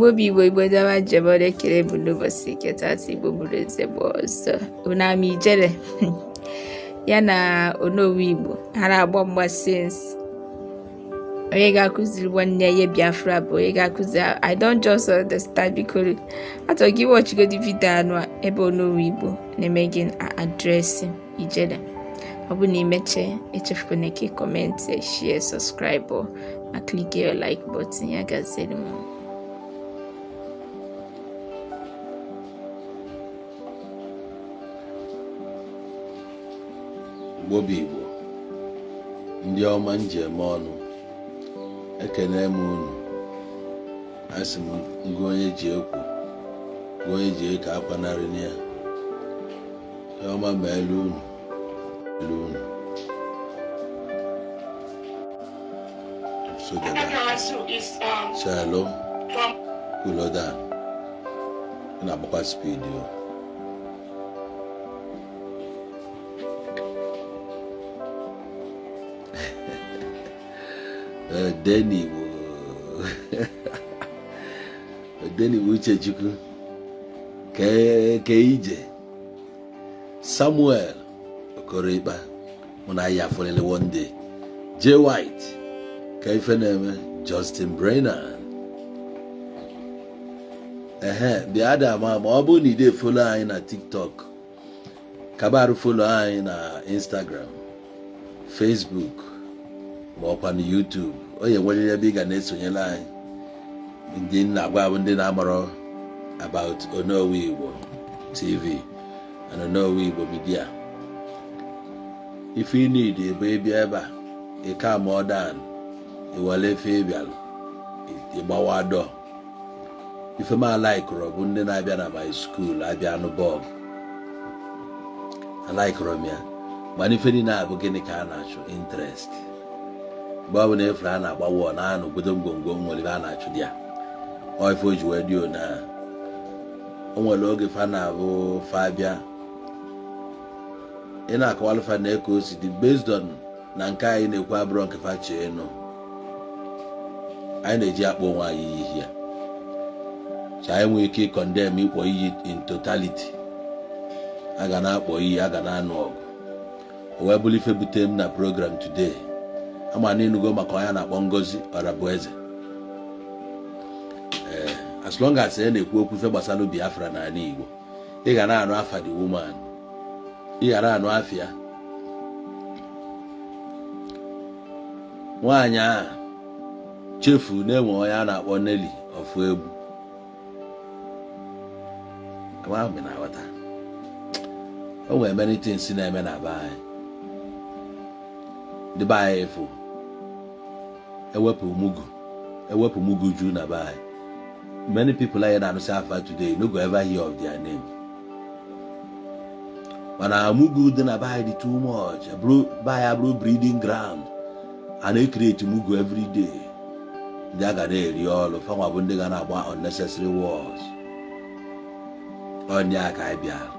Igbo bụ Igbo, Igbo ndị ọma njem ọrụ, ekele bụ n'ụbọchị nke taata. Igbo bụrụ ezigbo ọzọ unu ama ijele ya na Onowu Igbo ha na-agba mgba since onye ga-akụziri nwanne ya ihe Biafra bụ onye ga-akụzi. I don't just understand. Biko, achọrọ gị watchigodi video anụ a ebe Onowu Igbo na-eme gị address ijele. Ọ bụ na imechie, echefukwana ka comment, share, subscribe ma click your like button. Ya gaziere m. Igbo bụ Igbo, ndị ọma njem ọnụ, ekene m unu. Asị m ngụ onye ji ekwu, ngụ onye ji eke akwanarị ya. Ihe ọma ma elu unu elu unu. Soja Chelo, cool down. Ị na-agbakwa speed o. Denigbo, Denigbo Uchechukwu ke ije Samuel Okoroikpa, mụ na ya afọlele one day. J White ka ife na-eme. Justin Brennan, ehe, bịa da ma ọ bụrụ na ị dey follow anyị na TikTok, kabarụ follow anyị na Instagram, Facebook ma ọkwa na YouTube. Onye nwere ebe ị ga na-esonyere anyị. Ndị na-agwa bụ ndị na-amarọ about Onowu Igbo TV and Onowu Igbo Media. Ife ị need bụ ịbịa ebe a, ị calm down, iwere efe ịbịalụ, ịgbawa dọ. Ife m alaikụrọ bụ ndị na-abịa na my school abịa nụ bọọlụ, alaikụrọ m ya. Mana ife niile a bụ gịnị ka a na-achụ? Interest. Mgbe ọ bụla efere a na-agba wọọ na-anụ gbodo ngwongwo nwere ife a na-achụ dị ya. Ọ ife o ji wee dị ona. O nwere oge fa na-abụ fa bịa, ị na-akọwalụ fa na eko o si dị based on na nke anyị na-ekwu abụrọ nke fa chee nụ. Anyị na-eji akpọ onwe anyị iyi ya, so anyị nwee ike ịcondemn ịkpọ iyi in totality. A ga na-akpọ iyi, a ga na-anụ ọgụ. O wee bụrụ ife bute m na program today. Ama na ịnụgo maka onye a na-akpọ Ngozi Orabueze. Ee, as long as ị na-ekwu okwu ife gbasara Biafra n'ala Igbo, ị ga na-anụ afa the woman, ị ga na-anụ afịa nwaanyị a. Chefu na-enwe onye a na-akpọ Nelly Ofoegbu. Ama m na-aghọta. O nwere many things na-eme na be anyị. Ndị be anyị efu ewepụ mugu, ewepụ mugu ju na be anyị. Many people anyị na-anụsị afa today, no go ever hear of their name. Mana mugu dị na be anyị dị too much. Bụrụ be anyị abụrụ breeding ground, a na-ecreate mugu every day. Ndị a ga na-eri ọrụ fanwa bụ ndị ga na-agba unnecessary wars. Ọnya ka anyị bịara.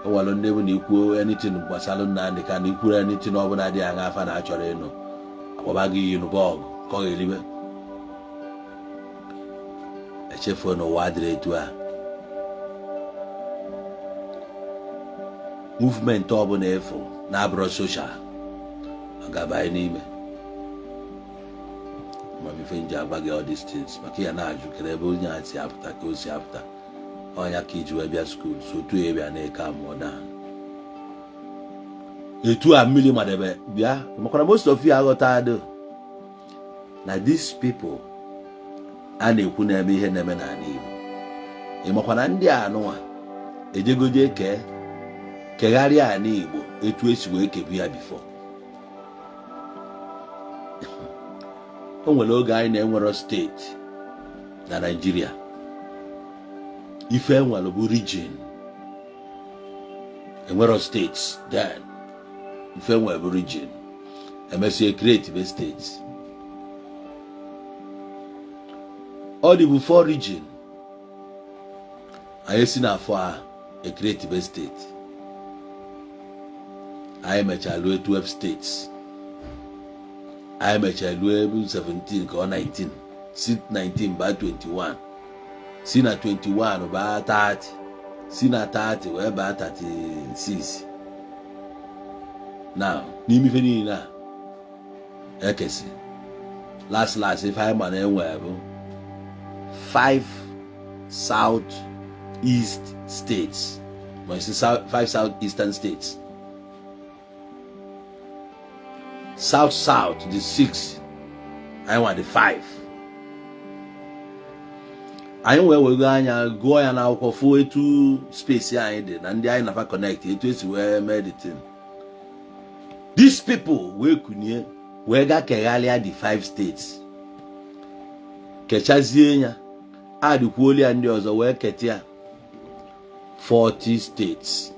O nwere ndị bụ na ikwuo anything gbasara Nnamdị ka na ikwuru anything ọbụla dị aṅa afa na achọrọ ịnụ, akpọba gị iyi nụbọọgụ ka ọ ga-eribe. Echefuo na ụwa adịrị etu a. Movement ọbụla efu na-abụrọ social, ọ ga-abanye n'ime amamife. Nji agwa gị all these things maka ya na-ajụ kere ebe onye a si apụta, ka o si apụta. Ọnya ka iji wee bịa school. So otu ya bịa na-eke amụọ na etu a mmiri madebe bịa, makwara most of you aghọta adị na these people a na-ekwu na-eme ihe na-eme n'ala Igbo. Ị makwa na ndị a anụnwa ejegoje kee kegharịa ala Igbo etu esi wee kebu ya before. O nwere oge anyị na-enwero steeti na Naịjirịa. Ife enwere bụ region. Enwero steeti then. Ife enwere bụ region. Emesie create be steeti. Ọ dị bụ four region. Anyị si na afọ a ecreate be steeti. Anyị mechara lue 12 states. Anyị mechara lue ebe 17 ka ọ 19. Si 19 baa 21, si na 21 baa 30, si na 30 wee baa 36. Now, n'ime ife niile a ekesi, last last, ife anyị ma na enwe bụ 5 South East states, ma isi 5 South Eastern states. South South the 6, anyị nwa the 5. Anyị wee wego anya gụọ ya n'akwụkwọ, fụ etu space anyị dị na ndị anyị nafa connect, etu esi wee mee the thing. These people wee kunie wee gaa kegharịa the five states, kechazie ya, adịkwuolu ya ndị ọzọ, wee keta ya 40 states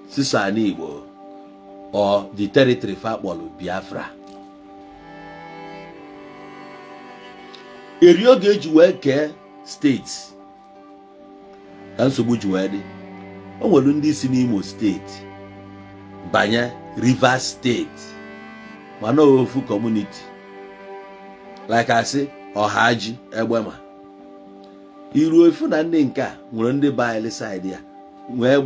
sisa n'Igbo or the territory fa kpọrọ Biafra. Eri oge eji wee kee steeti ka nsogbu ji wee dị. O nwere ndị si n'Imo Steeti banye Rivers Steeti, mana ofu community, like asị Ọhaji Egbema iruo efu na ndị nke a nwere ndị banyere side ya, nwee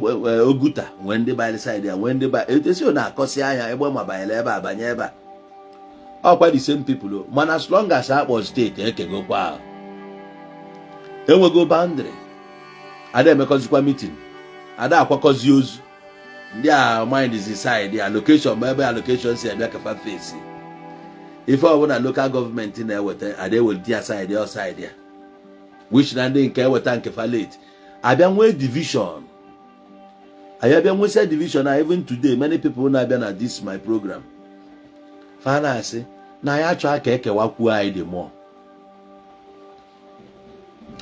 Oguta, nwee ndị banyere side ya, nwee ndị ba esi na-akọsi anya Egbema banyere ebe a, banye ebe a. Ọkwa the same people o, mana as long as akpọ steeti, ekegokwa ahụ, enwego boundary, ada emekọzikwa meeting, ada akwakọzi ozu. Ndị a mind is side allocation, ma ebe allocation si abịa kafa fesi ife ọbụla local gọọmenti na-eweta, ada ewelite ya side ọ side ya, which na ndị nke eweta nke fa late, abịa nwee division. Anyị abịa nwesịa division na even today, many people na-abịa na this my program, fa na-asị na anyị achọghị ka ekewakwuo anyị dị mụọ.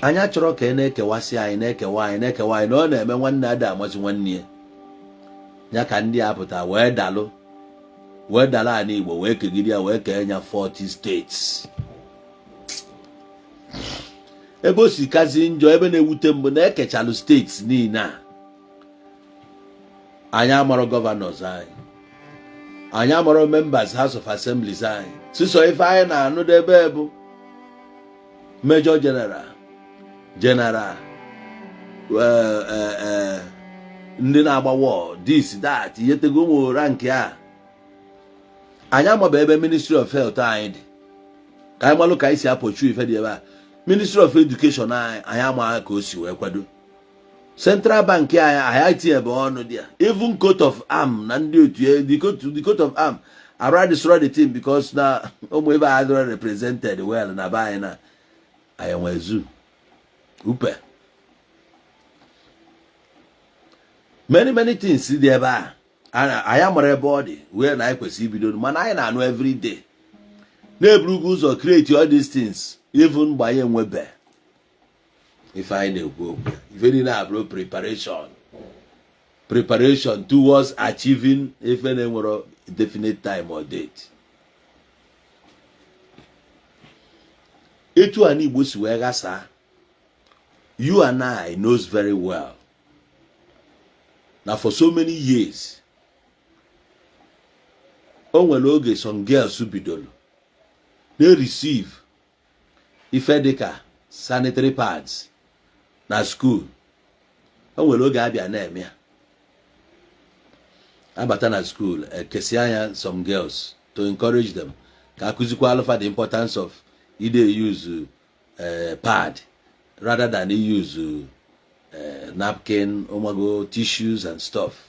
Anyị achọrọ ka ị na-ekewasị anyị, na-ekewa anyị, na-ekewa anyị, na ọ na-eme nwanne ada amasị nwanne ya. Ya ka ndị a pụta wee dalụ, wee dala ala Igbo, wee kegide ya, wee kee ya 40 states. Ebe o si kazi njọ, ebe na-ewute mbụ, na ekechalụ steeti niile a, anyị amarọ governors anyị, anyị amarọ members House of Assemblies anyị. Sisọ ife anyị na-anụdebe bụ major general, general, ndị na-agba war, this, that, ihetego ụmụ rank a. Anyị amaba ebe Ministry of Health anyị dị, ka anyị malụ ka anyị si apọchu ife dị ebe a. Ministry of Education anyị, anyị amaghị ka o si wee kwado. Central Bank anyị, anyị etinyebe ọnụ dị ya. Even coat of arm na ndị otu ya, the coat of arm arụ destroy the thing, because na ụmụ ebe a adịrọ represented well na be anyị, na anyị nwee zoo upe. Many many things dị ebe a anyị amara ebe ọ dị wee na anyị kwesịrị ibido, mana anyị na-anụ every day na-eburugo ụzọ create all these things, even mgbe anyị enwebe ife anyị na-ekwu okwu. Ife niile abụrụ preparation, preparation towards achieving ife na-enwero definite time or date. Etu a n'Igbo si wee ghasaa, you and I knows very well na for so many years, o nwere oge some girls bidoro na-receive ife dịka sanitary pads na school. O nwere oge abịa na-eme ya, abata na school, ekesi anya some girls to encourage them ka akụzikwa alụfa the importance of ide use pad rather than use napkin, ụmago, tissues and stuff.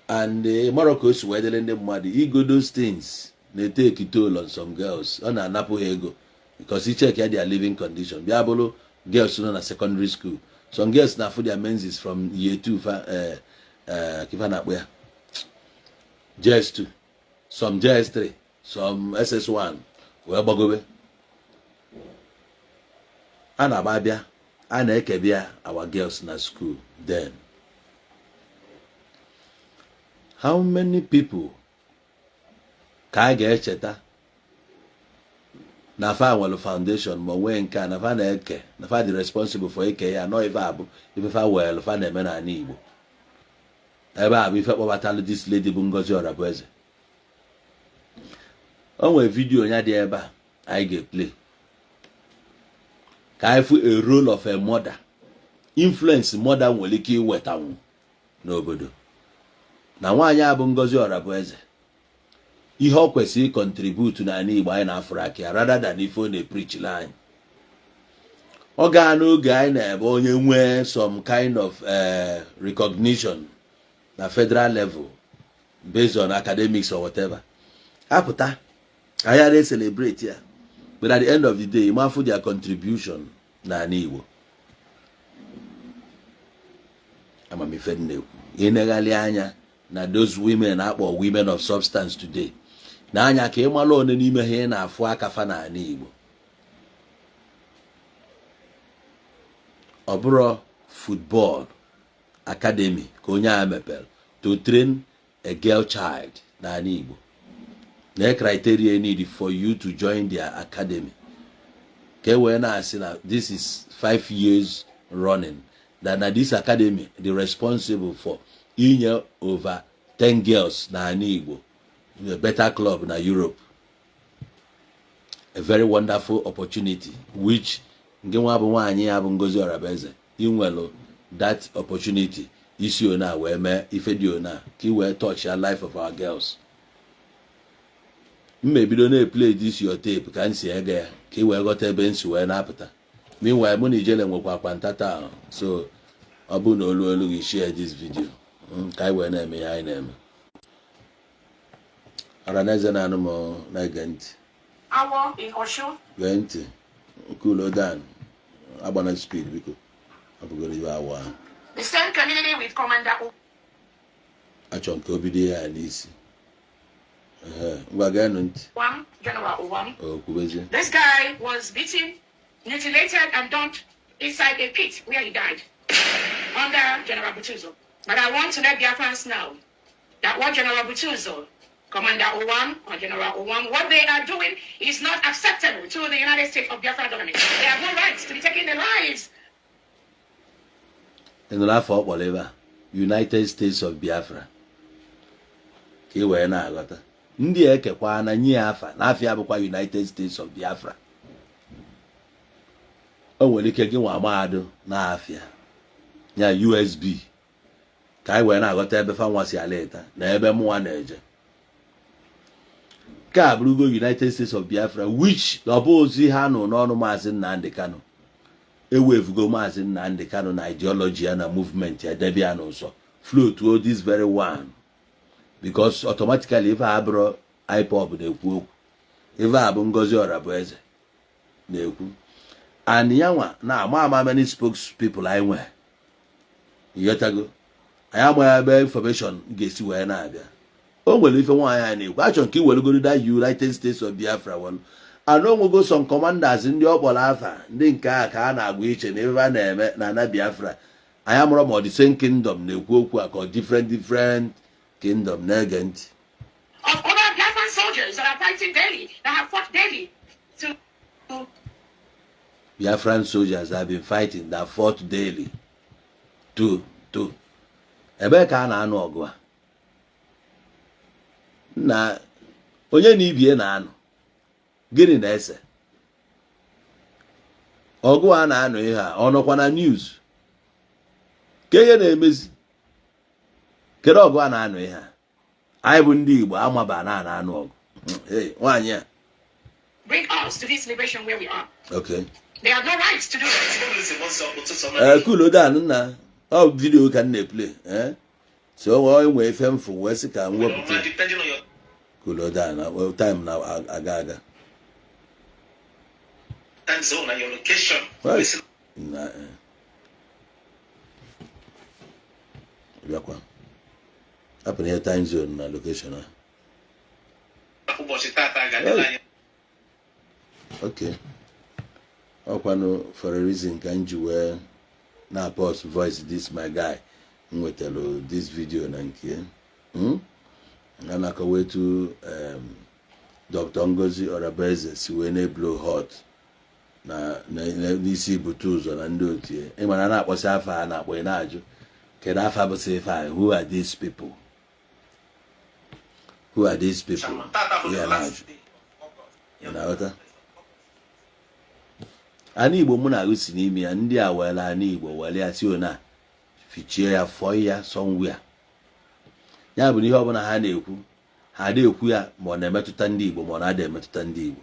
And mara ka o si wee dịrị ndị mmadụ igo those things na-etake toll on some girls, ọ na-anapụ ha ego, because i check ya their living condition, bịa bụrụ girls nọ na secondary school, some girls na-afụ their menses from year 2 fa, kifa na-akpọ ya JS2, some JS3, some SS1 wee gbagobe. A na-agba abịa, a na-ekebịa our girls na school. Then how many people ka a ga-echeta na fa nwere foundation, ma nwee nke a na fa na-eke, na fa dị responsible for ike ya nọ? Ife abụ ife fa welu fa na-eme n'ala Igbo ebe a bụ ife kpọbatalụ this lady bụ Ngozi Orabueze. O nwere video ya dị ebe a anyị ga-eplay. Ka anyị fụ a role of a mother, influence mother nwere ike iwetanwu n'obodo. Na nwaanyị a bụ Ngozi Orabueze, ihe ọ kwesịrị ịcontribute n'ala Igbo anyị na-afụrụ aka ya, rather than ife ọ na-epreachila anyị. Ọ gaa n'oge anyị na-ebe onye nwee some kind of recognition na federal level based on academics or whatever, apụta anyị na celebrate ya, but at the end of the day, ịmafụ their contribution n'ala Igbo. Amamife na-ekwu, ịneghalị anya na those women akpọ women of substance today, na anya ka ị mara one n'ime ha ị na-afụ aka fa n'ala Igbo. Ọ bụrụ football academy ka onye a mepere to train a girl child n'ala Igbo, na criteria need for you to join their academy, ka e wee na-asị na this is 5 years running that na this academy dị responsible for inye over 10 girls n'ala Igbo a better club na Europe. A very wonderful opportunity which nke nwa bụ nwaanyị ya bụ Ngozi Orabueze inwelu that opportunity isi ona wee mee ife dị ona ka i wee touch ya life of our girls. M ebido na-eplay this your tape ka m si ege ya ka ị wee ghọta ebe m si wee na-apụta. Meanwhile, mụ na Ijele nwekwa akwantata ahụ, so ọ bụrụ na olu olu gị, share this video ka anyị wee na-eme ihe anyị na-eme. Ọranaeze na-anụ m na-ege ntị. Awo in Osun. Gee ntị, cool down, agbana speed biko, ọ bụgoro iwe awa ahụ. The same community with Commander Achọ nke o bido ya n'isi. Ngwa geenụ ntị. Uwam, General Uwam. O kwubezie. This guy was beaten, mutilated, and dumped inside a pit where he died under General Butuzo. But I want to let Biafrans know that what General Butuzo, Commander Uwam, or General Uwam, what they are doing is not acceptable to the United States of Biafra government. They have no rights to be taking the lives. Ị nụrụ afọ ọ kpọrọ ebe a, United States of Biafra, ka ị wee na-aghọta ndị a ekekwa na nye ya afa na afịa bụkwa United States of Biafra. O nwere ike gị nwa mahadum na-afịa ya USB, ka anyị wee na-aghọta ebe fanwa si ala ịta na ebe mụnwa na-eje. Nke a bụrụgo United States of Biafra, which ọ bụ ozi ha nụ n'ọnụ Maazị Nnamdi Kanu. Ewevugo Maazị Nnamdi Kanu na ideology ya na movement ya debe ya n'ụzọ, float this very one, because automatically ife a bụrụ IPOB na-ekwu okwu, ife a bụ Ngozi Orabueze na-ekwu, and ya nwa na ama ama many spokespeople anyị nwere. Ịghọtago? Anyị amaghị ebe information ga-esi wee na-abịa. O nwere ife nwaanyị a na-ekwu, achọ nke iweregoro that United States of Biafra welu ana onwego some commanders ndị ọ kpọrọ afa, ndị nke a ka a na-agwa iche na ebe a na-eme na ana Biafra. Anyị amụrụ ma ọ dị same kingdom na-ekwu okwu a ka ọ different different kingdom. Na-ege ntị. Of other Biafran soldiers that are fighting daily, that have fought daily to Biafran soldiers have been fighting, that fought daily to ebee ka a na-anụ ọgụ a na onye na ibie na-anụ gịnị na-ese ọgụ a na-anụ ihe a? Ọ nọkwa na news ka ihe na-emezi? Kedu ọgụ a na-anụ ihe a? Anyị bụ ndị Igbo amaba na na-anụ ọgụ. Hey, nwaanyị a. bring us to this liberation where we are. Okay. They have no rights to do that. Ee, cool down nna, ọ video ka m na-eplay. Ee, so onwe nwee ife mfụ wee sị ka m wepụta. Depending on your Cool down, time na-aga aga. time zone and your location. Right. Listen Na bịakwa hapụ ihe time zone na location a. Ụbọchị tata ga-adịla anyị. Okay, ọkwanụ for a reason ka m ji wee na pause voice this my guy. M nwetara this video na nke a na-akọwa etu Dr. Ngozi Orabueze si wee na-eblow hot na n'isi bute ụzọ na ndị otu ya. Ị mara na-akpọsị afa a na-akpọ, ị na-ajụ kedu afa bụsị ife a? Who are these people? Who are these people? Tata bụ ya the na-ajụ. last day of August. Ị na-aghọta? Ana Igbo mụ na gị si n'ime ya, ndị a were ana Igbo were ya si ona fichie ya, fọọ ya somewhere. Ya bụ na ihe ọbụla ha na-ekwu, ha na-ekwu ya ma ọ na-emetụta ndị Igbo ma ọ na-ada emetụta ndị Igbo.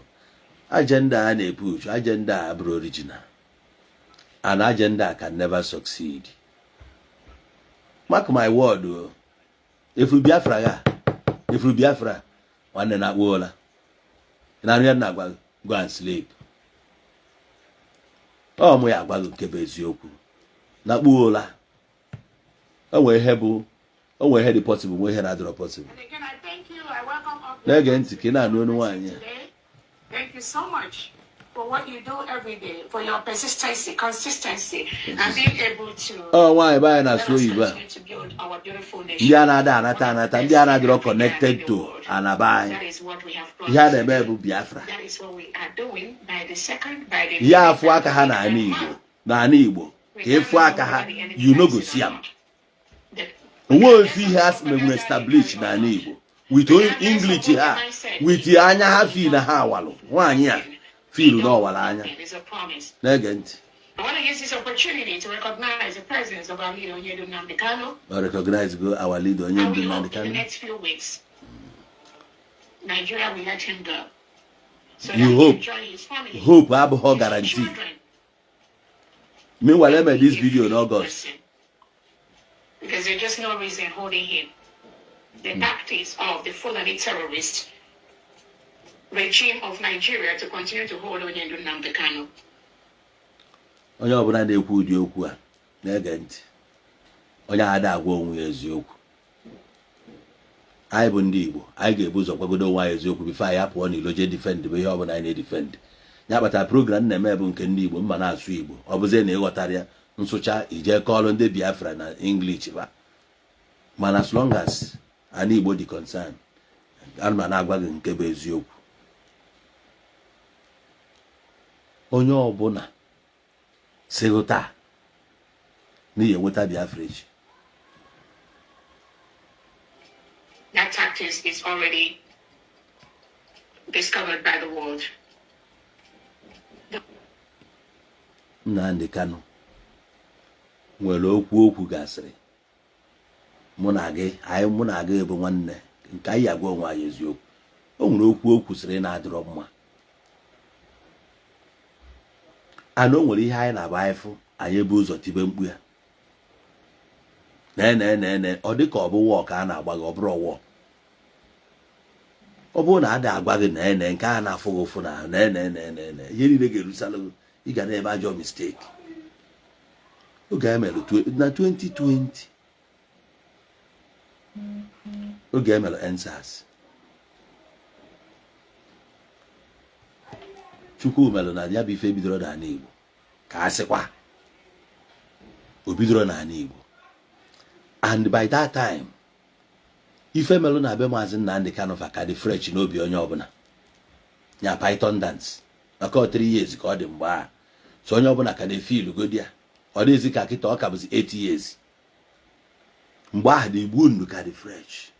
Agenda a na-epush, agenda a abụrọ original, and agenda can never succeed. Mark my word o, efuru Biafra ga efuru Biafra nwanne na-akpụ ụla na-arụ ya na-agwa, go and sleep. Ọ mụ ya agwa gị nke bụ eziokwu, na-akpụ ụla. O nwere ihe bụ, o nwere ihe dị possible, nwee ihe na-adịrọ possible. Na-ege ntị ka ị na-anụ olu nwaanyị a. Thank you so much for what you do every day, for your persistency, consistency, and being able to Ọ nwaanyị be anyị na-asụ oyibo a, ndị a na-ada anata anata, ndị a na-adịrọ connected to anaba anyị. Ihe a na-eme bụ Biafra. Ihe afụ aka ha n'ala Igbo, n'ala Igbo ka ịfụ aka ha, you no go see am. Onwe ofu ihe a menwere establish n'ala Igbo with English ha, with anya ha feel na ha awalụ. Nwaanyị a feel na ọwara anya. Na-ege ntị. I want to use this opportunity to recognize the presence of our leader, Onyendu Nnamdi Kanu. I recognize go our leader, Onyendu Nnamdi Kanu. In the next few weeks, Nigeria will let him go. So you hope. Hope abụghị guarantee. Meanwhile, I made this video in August. Because there's just no reason holding him. The tactics of the Fulani terrorist regime of Nigeria to continue to hold Onyendu Nnamdi Kanu. Onye ọbụla na-ekwu ụdị okwu a, na-ege ntị, onye ada agwa onwe ya eziokwu. Anyị bụ ndị Igbo, anyị ga-ebu ụzọ gwagodo onwe anyị eziokwu before anyị apụọ n'ilo jee defend bụ ihe ọbụla anyị na-edefend. Ya kpatara program na-eme bụ nke ndị Igbo, mma na-asụ Igbo. Ọ bụzie na ịghọtara ya nsụcha, ije kọọlụ ndị Biafra na English ba. Mana as long as ana Igbo dị concern, ana m na-agwa gị nke bụ eziokwu. Onye ọbụla sịghị taa n'ihi enweta Biafra echi. That tactics is already discovered by the world. Nnamdi Kanu nwere okwu okwu gasịrị mụ na gị, anyị mụ na gị bụ nwanne, nke anyị agwa onwe anyị eziokwu. O nwere okwu o kwusịrị na-adịrọ mma, ana o nwere ihe anyị na-agba anyị fụ, anyị ebu ụzọ tibe mkpu ya na na na ọ dị ka ọ bụ war ka a na-agba gị. Ọ bụrụ war, ọ bụrụ na ada agwa gị na ene nke a na-afụ gị ụfụ na na ene na ene na ihe niile ga-erusala gị, ị ga na-eme ajọ mistake. Oge e mere na 2020, oge e mere EndSARS, Chukwu mere na ya bụ ife bidoro n'ala Igbo, ka a sịkwa o bidoro n'ala Igbo. And by that time, ife melụ na be Maazị Nnamdi Kanu fa ka dị fresh n'obi onye ọbụla, ya python dance, maka ọ 3 years ka ọ dị mgbe a. So onye ọbụla ka na-efeel godi ya. Ọ dịghịzi ka kịta, ọ ka bụzi 8 years. Mgbe ahụ dị igbu ndụ ka dị fresh.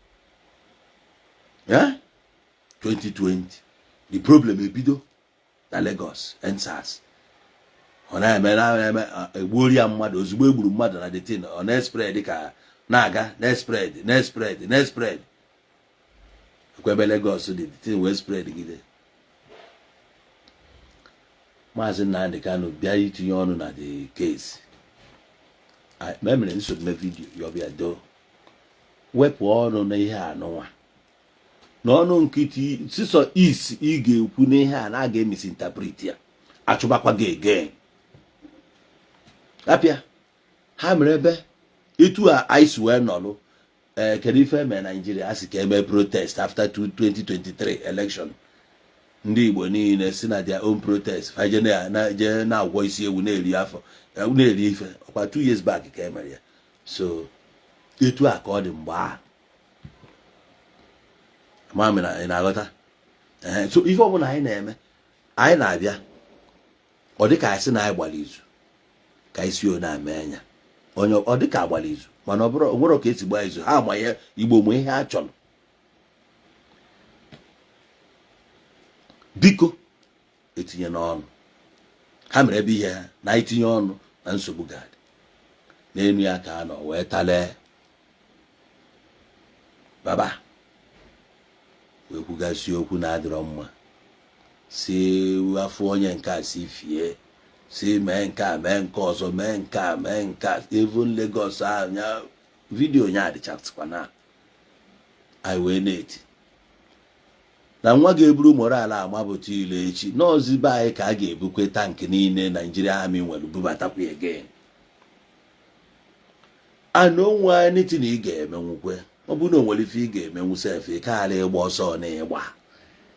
2020 the problem ebido na Lagos, EndSARS. Ọ na-eme na-eme, egbuori ya mmadụ. Ozugbo e gburu mmadụ na the thing ọ na-espread ka na-aga, na-espread, na-espread, na-espread. Ekwe ebe Lagos dị, the thing wee spread gide. Maazị Nnamdi Kanu bịa itinye ọnụ na the case. Ma emere nsogbu mee video ya, ọbịa doo wepụ ọnụ na ihe anụnwa na ọnụ nkịtị sisọ is ị ga-ekwu n'ihe a na-aga emisinterpret ya, achụbakwa gị again. Apịa ha mere ebe etu a anyị si wee nọlụ. Ee, kedu ife eme Naijiria? A sị ka eme protest after 2023 election. Ndị Igbo niile si na their own protest fa je na-agwọ isi ewu, na-eri afọ, na-eri ife. Ọkwa 2 years back ka e mere ya. So etu a ka ọ dị mgbe ahụ. Ma ị na-aghọta? So ife ọbụla anyị na-eme, anyị na-abịa, ọ dị ka anyị sị na anyị gbara izu ka anyị si one ame anya onye. Ọ dị ka agbara izu, mana ọ bụrụ onwere ka esi gbaa izu, ha ma ihe Igbo ma ihe a chọrọ. Biko etinye n'ọnụ. Ha mere ebe ihe ha na itinye ọnụ na nsogbu ga-adị n'elu ya ka a nọ wee talee baba wee kwugasị okwu na-adịrọ mma, si afọ onye nke a si fie, si mee nke a, mee nke ọzọ, mee nke a, mee nke a. Even Lagos ahụ ya video nya adịchasịkwa na anyị wee na-eti na nwa ga-eburu moral amapụta ile echi n'ọzi be anyị ka a ga-ebukwe tank niile Nigeria Army nwere bubatakwa again. And onwe anything ị ga-emenwukwe, ọ bụrụ na o nwere ife ị ga-emenwu sef, ị kaghara ịgba ọsọ na ịgba,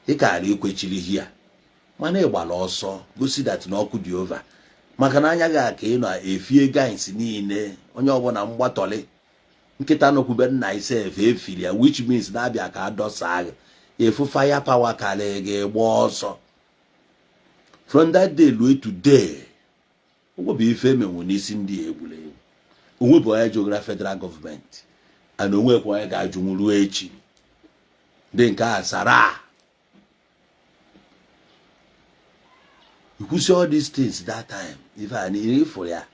ị kaghara ikwechiri hia, mana ịgbara ọsọ gosi that na ọkụ dị over, maka na anya gị ka ị na-efie guys niile, onye ọbụla mgbatọlị nkịta nọkwube nna isef efiri ya, which means na-abịa ka adọsa gị efu fire power karịrị gị gba ọsọ. From that day ruo today, onwe bụ ife emenwu n'isi ndị egburu egbu, onwe bụ onye jụgara federal gọọmenti, and onwekwa onye ga-ajụnwu ruo echi. Ndị nke a sara ikwusi all these things that time, ife a niile ịfụrụ ya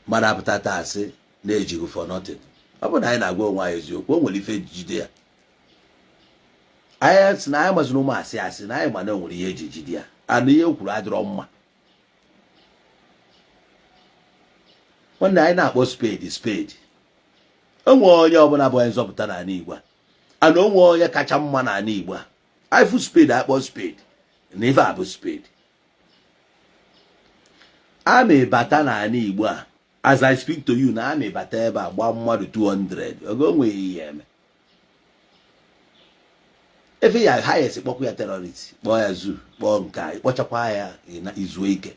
mmadụ apụta taa asị na-ejighị for nothing. Ọ bụ na anyị na-agwa onwe anyị eziokwu, o nwere ife jide ya. Anyị sị na anyị maziri ụmụ asị asị na anyị ma na o nwere ihe eji jide ya, and ihe o kwuru adịrọ mma. Nwanne, anyị na-akpọ spade spade. Onwe onye ọbụla bụ onye nzọpụta n'ala Igbo, and onwe onye kacha mma n'ala Igbo. Anyị fụ spade, akpọ spade na ife a bụ spade. Army bata n'ala Igbo a, as I speak to you na army bata ebe a gbaa mmadụ 200, ogo onweghị ihe eme efe ya highest, kpọkwa ya terrorist, kpọọ ya zoo, kpọọ nke a, kpọchakwa ya izuo ike.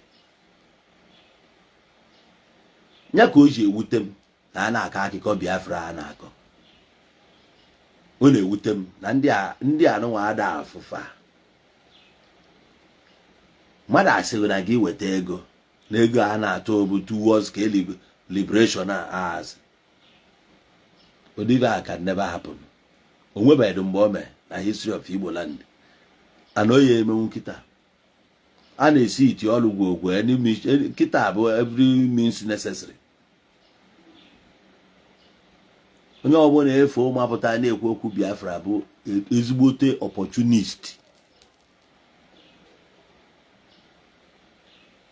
Ya ka o ji ewute m na a na-akọ akụkọ Biafra a na-akọ, ọ na-ewute m na ndị anụnwa ada afụfa mmadụ asịghị na gị weta ego na ego a na-atụ bụ towards ka liberation as ụdị a can never happen. O nwebeghị mgbe o mee na history of Igbo land, and o ya emenwu kịta a na-esi iti ọlụ gwogwo kịta bụ every means necessary. Onye ọbụla efe ụmụapụta na-ekwu okwu Biafra bụ ezigbote opportunist.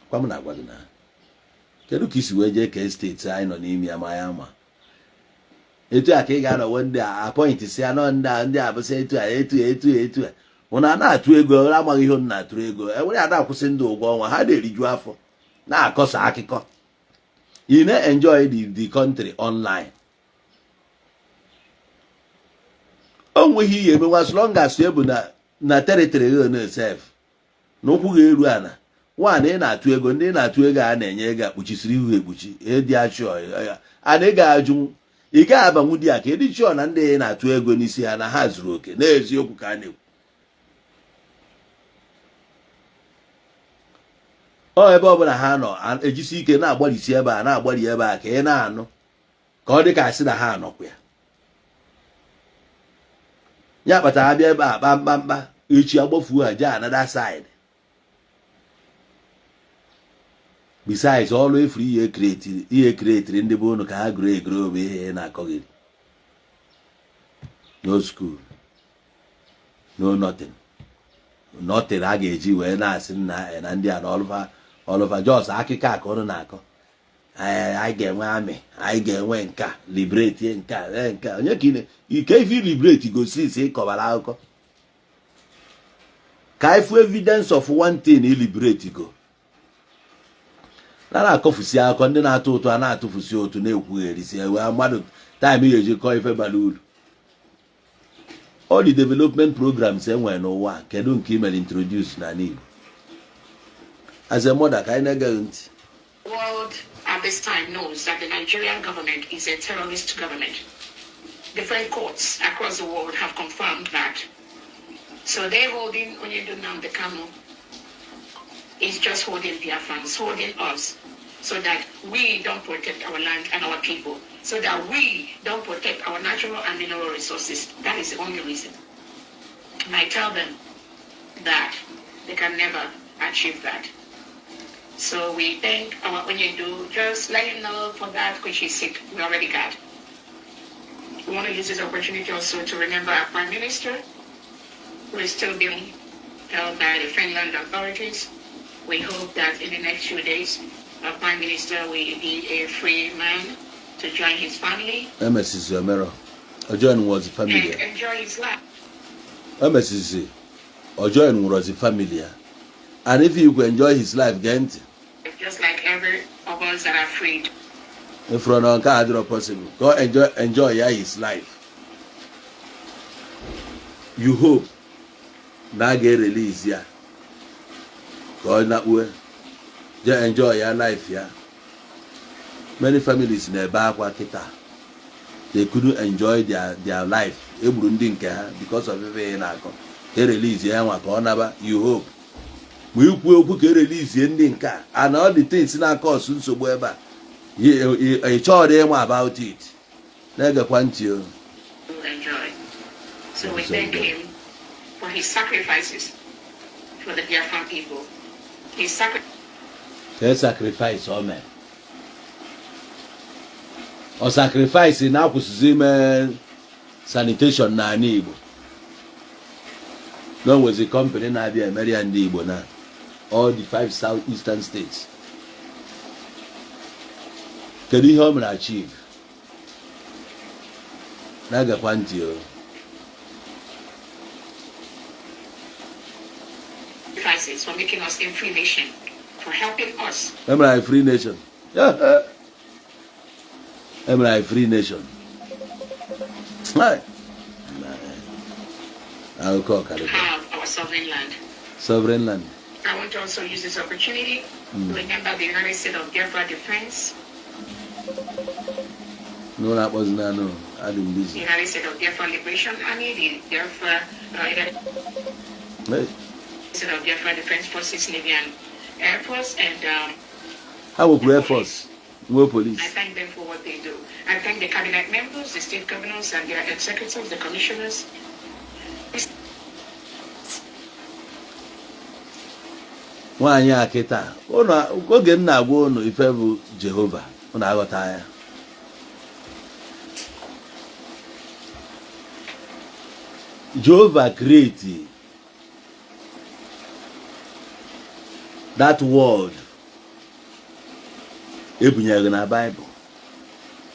Kwa m na-agwa gị na kedu ka isi wee jee kee steeti anyị nọ n'ime ya, ma ya ma etu a ka ị ga-anọ wee ndị a appoint si anọ ndị a ndị a bụsị etu a etu a etu a etu a ụna a na-atụ ego amaghị ihe ụnụ na-atụrụ ego enwere ya na-akwụsị ndị ụgwọ ọnwa ha na-eriju afọ na-akọsa akụkọ. You na-enjoy the country online. O nweghị ihe emenwa as long as e bụ na territory gị na-esef na ụkwụ ga-eru ana nwaanyị ị na-atụ ego ndị ị na-atụ ego a na-enye ego akpuchisiri ihu ekpuchi ịdị achọ ana ị ga-ajụ ị gaghị abanwu di ya ka ịdị chọọ na ndị ị na-atụ ego n'isi ha na ha zuru oke n'eziokwu ka a na-ekwu. Ọ ebe ọbụla ha nọ ejisi ike na-agbalịsi ebe a na-agbalị ebe a ka ị na-anụ ka ọ dị ka asị na ha anọkwa ya. Ya kpatara abịa ebe a kpa mkpamkpa echi agbafuo ha jee another side. Besides ọrụ efuru ihe createri ndị bụ ụnụ ka ha gụrụ egoro bụ ihe ị na-akọghịrị. No school, no nothing, nothing a ga-eji wee na-asị na na ndị a na ọlụfa ọlụfa just akụkọ a ka ụnụ na-akọ. Anyị ga-enwe army, anyị ga-enwe nka liberate nka nka onye ka ike ife liberate gosi isi ịkọbara akụkọ ka anyị fụ evidence of one thing i liberate go na na-akọfusi akụkọ ndị na-atụ ụtụ a na-atụfusi ụtụ na-ekwugherisi ewe mmadụ time ga-eji kọọ ife bara uru. All the development programs e nwere n'ụwa, kedu nke i mere introduce n'ala Igbo? As a mother, ka anyị na-egeghị ntị. World at this time knows that the Nigerian government is a terrorist government. Different courts across the world have confirmed that. So they holding Onyendu Nnamdi Kanu is just holding Biafrans, holding us, so that we don't protect our land and our people, so that we don't protect our natural and mineral resources. That is the only reason. And I tell them that they can never achieve that. So we thank our Onyendu. Just let him know for that which he's sick, we already got. We want to use this opportunity also to remember our Prime Minister, who is still being held by the Finland authorities. We hope that in the next few days, our Prime Minister will be a free man to join his family. Emesizi omero o join was family and enjoy his life. Emesizi o join was family ya, and if he could enjoy his life, gee ntị. Just like every of us that are freed. Ifuru na nke a adịrọ possible ka ọ enjoy ya his life. You hope na a ga-erelease ya ka ọ nakpue jee enjoy ya life ya. Many families na-ebe akwa kịta, they couldn't enjoy their life. Egburu ndị nke ha because of ife ị na-akọ ka erelease ya nwa ka ọ naba. You hope ma ikwu okwu ka erelease ndị nke a and all the things na-akọsụ nsogbu ebe a, ị chọrọ ịma about it. Na-egekwa ntị o. Enjoy. So we thank him for his sacrifices for the Biafran people. His Ka sacrifice o mere, ọ sacrifice na-akwụsịzi ime sanitation n'ala Igbo na o nwezi company na-abịa emere ya ndị Igbo na all the five south eastern states. Kedu ihe o mere achieve? Na-egekwa ntị o. Sacrifices for making us a free nation, for helping us. Emere anyị free nation, emere anyị free nation. Akụkọ ọkarịka. Have our sovereign land. Sovereign land. I want to also use this opportunity to remember the United States of Biafra Defense, N'ụlọ akpọzina anụ, adị m the busy. United States of Biafra Liberation Army, the Biafra United Hey, States of Biafra Defense Forces, Navy and Air Force, and ha nwekwuru air force, nwee police. I thank them for what they do. I thank the cabinet members, the state governors and their executives, the commissioners. Nwaanyị a kịta oge m na-agwa ụnụ ife bụ Jehova, ụnụ aghọta ya. Jehova create that word ebunyere na Bible.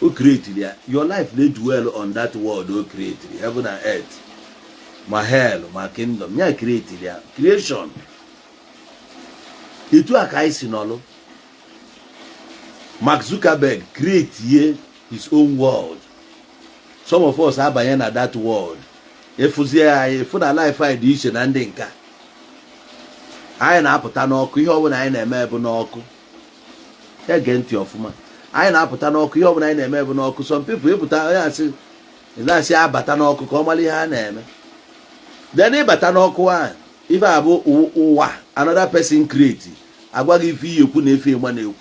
O create ya. Your life dey dwell on that word o create, heaven and earth, ma hell ma kingdom ya create ya. Creation etu a ka anyị si nọlụ. Mark Zuckerberg create ye his own world. Some of us abanye na that world, efuzie anyị efu na life anyị dị iche na ndị nka. Anyị na-apụta n'ọkụ, ihe ọbụla anyị na-eme bụ n'ọkụ. Ege ntị ọfụma, anyị na-apụta n'ọkụ, ihe ọbụla anyị na-eme bụ n'ọkụ. Some people ịpụta, onye asị na-asị abata n'ọkụ ka ọ mara ihe a na-eme. Then ịbata n'ọkụ ahụ, ife a bụ ụwa another person create, agwa gị ife iyi ekwu na efe ịgba na-ekwu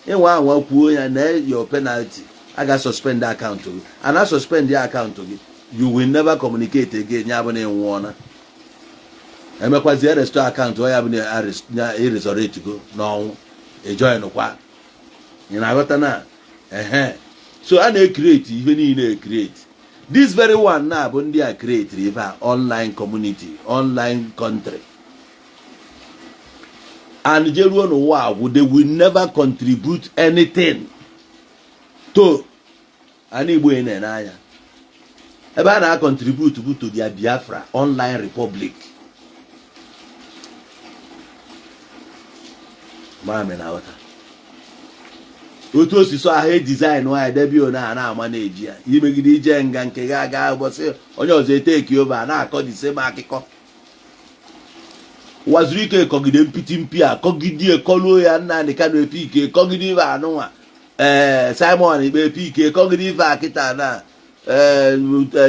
ịnwa anwa kwuo ya na your penalty, a ga suspend account gị, a na suspend ya account gị, you will never communicate again. Ya bụ na ịnwụọna, emekwazie restore account ọ ya bụ na iresurrect go n'ọnwụ, ejoin kwa. Ị na-aghọta na ehe? So a na-ecreate ihe niile, ecreate this very one na bụ ndị a create ife a, online community, online country, and jeruo n'ụwa agwụ, they will never contribute anything to ana Igbo. Ị na-ene anya ebe a na-contribute bụ to their Biafra online republic. Mami na-aghọta otu osisi ahụ e design nwanyị debe one a na-ama na-eji ya imegide ije nga nke ga aga ụbọchị onye ọzọ eteki over, a na-akọ the same akụkọ. Ụwa zuru ike kọgide mpiti mpi a, kọgide ekọluo ya. Nnamdị Kanu epike kọgide ife anụnwa, ee, Simon Ikpe epike kọgide ife a kịta na ee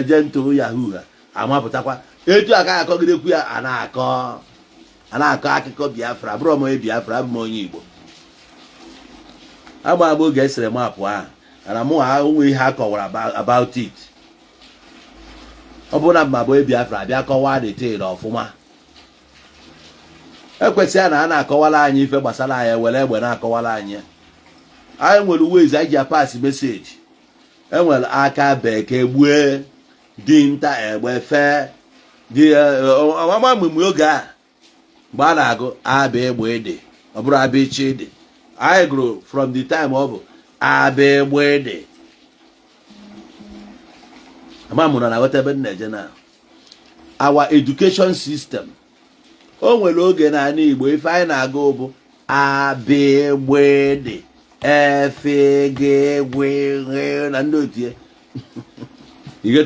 Gentle Yahoo ha amapụtakwa etu a ka akọgidekwu ya. A na-akọ, a na-akọ akụkọ Biafra. Abụrọ m onye Biafra, abụ m onye Igbo. Agba agba oge esere map ahụ ana mụ ha onwe ihe a kọwara about it. Ọ bụrụ na mma bụ onye Biafra, abịa kọwaa the thing ọfụma. Ekwesịghị na a na-akọwara anyị ife gbasara anyị, were egbe na-akọwara anyị ya. Anyị nwere ways anyị ji apass message. Enwere aka bekee gbue dinta egbe fee dị ọmama mgbe oge a mgbe a na-agụ abịa egbe ede, ọ bụrụ abịa iche ede. Anyị gụrụ from the time ọ bụ abịa egbe ede. Ama mụrụ na aghọta ebe m na-eje na our education system. O nwere oge n'ala Igbo ife anyị na-agụ bụ abịa egbe ede, efe g gwe na ndị otu ya. You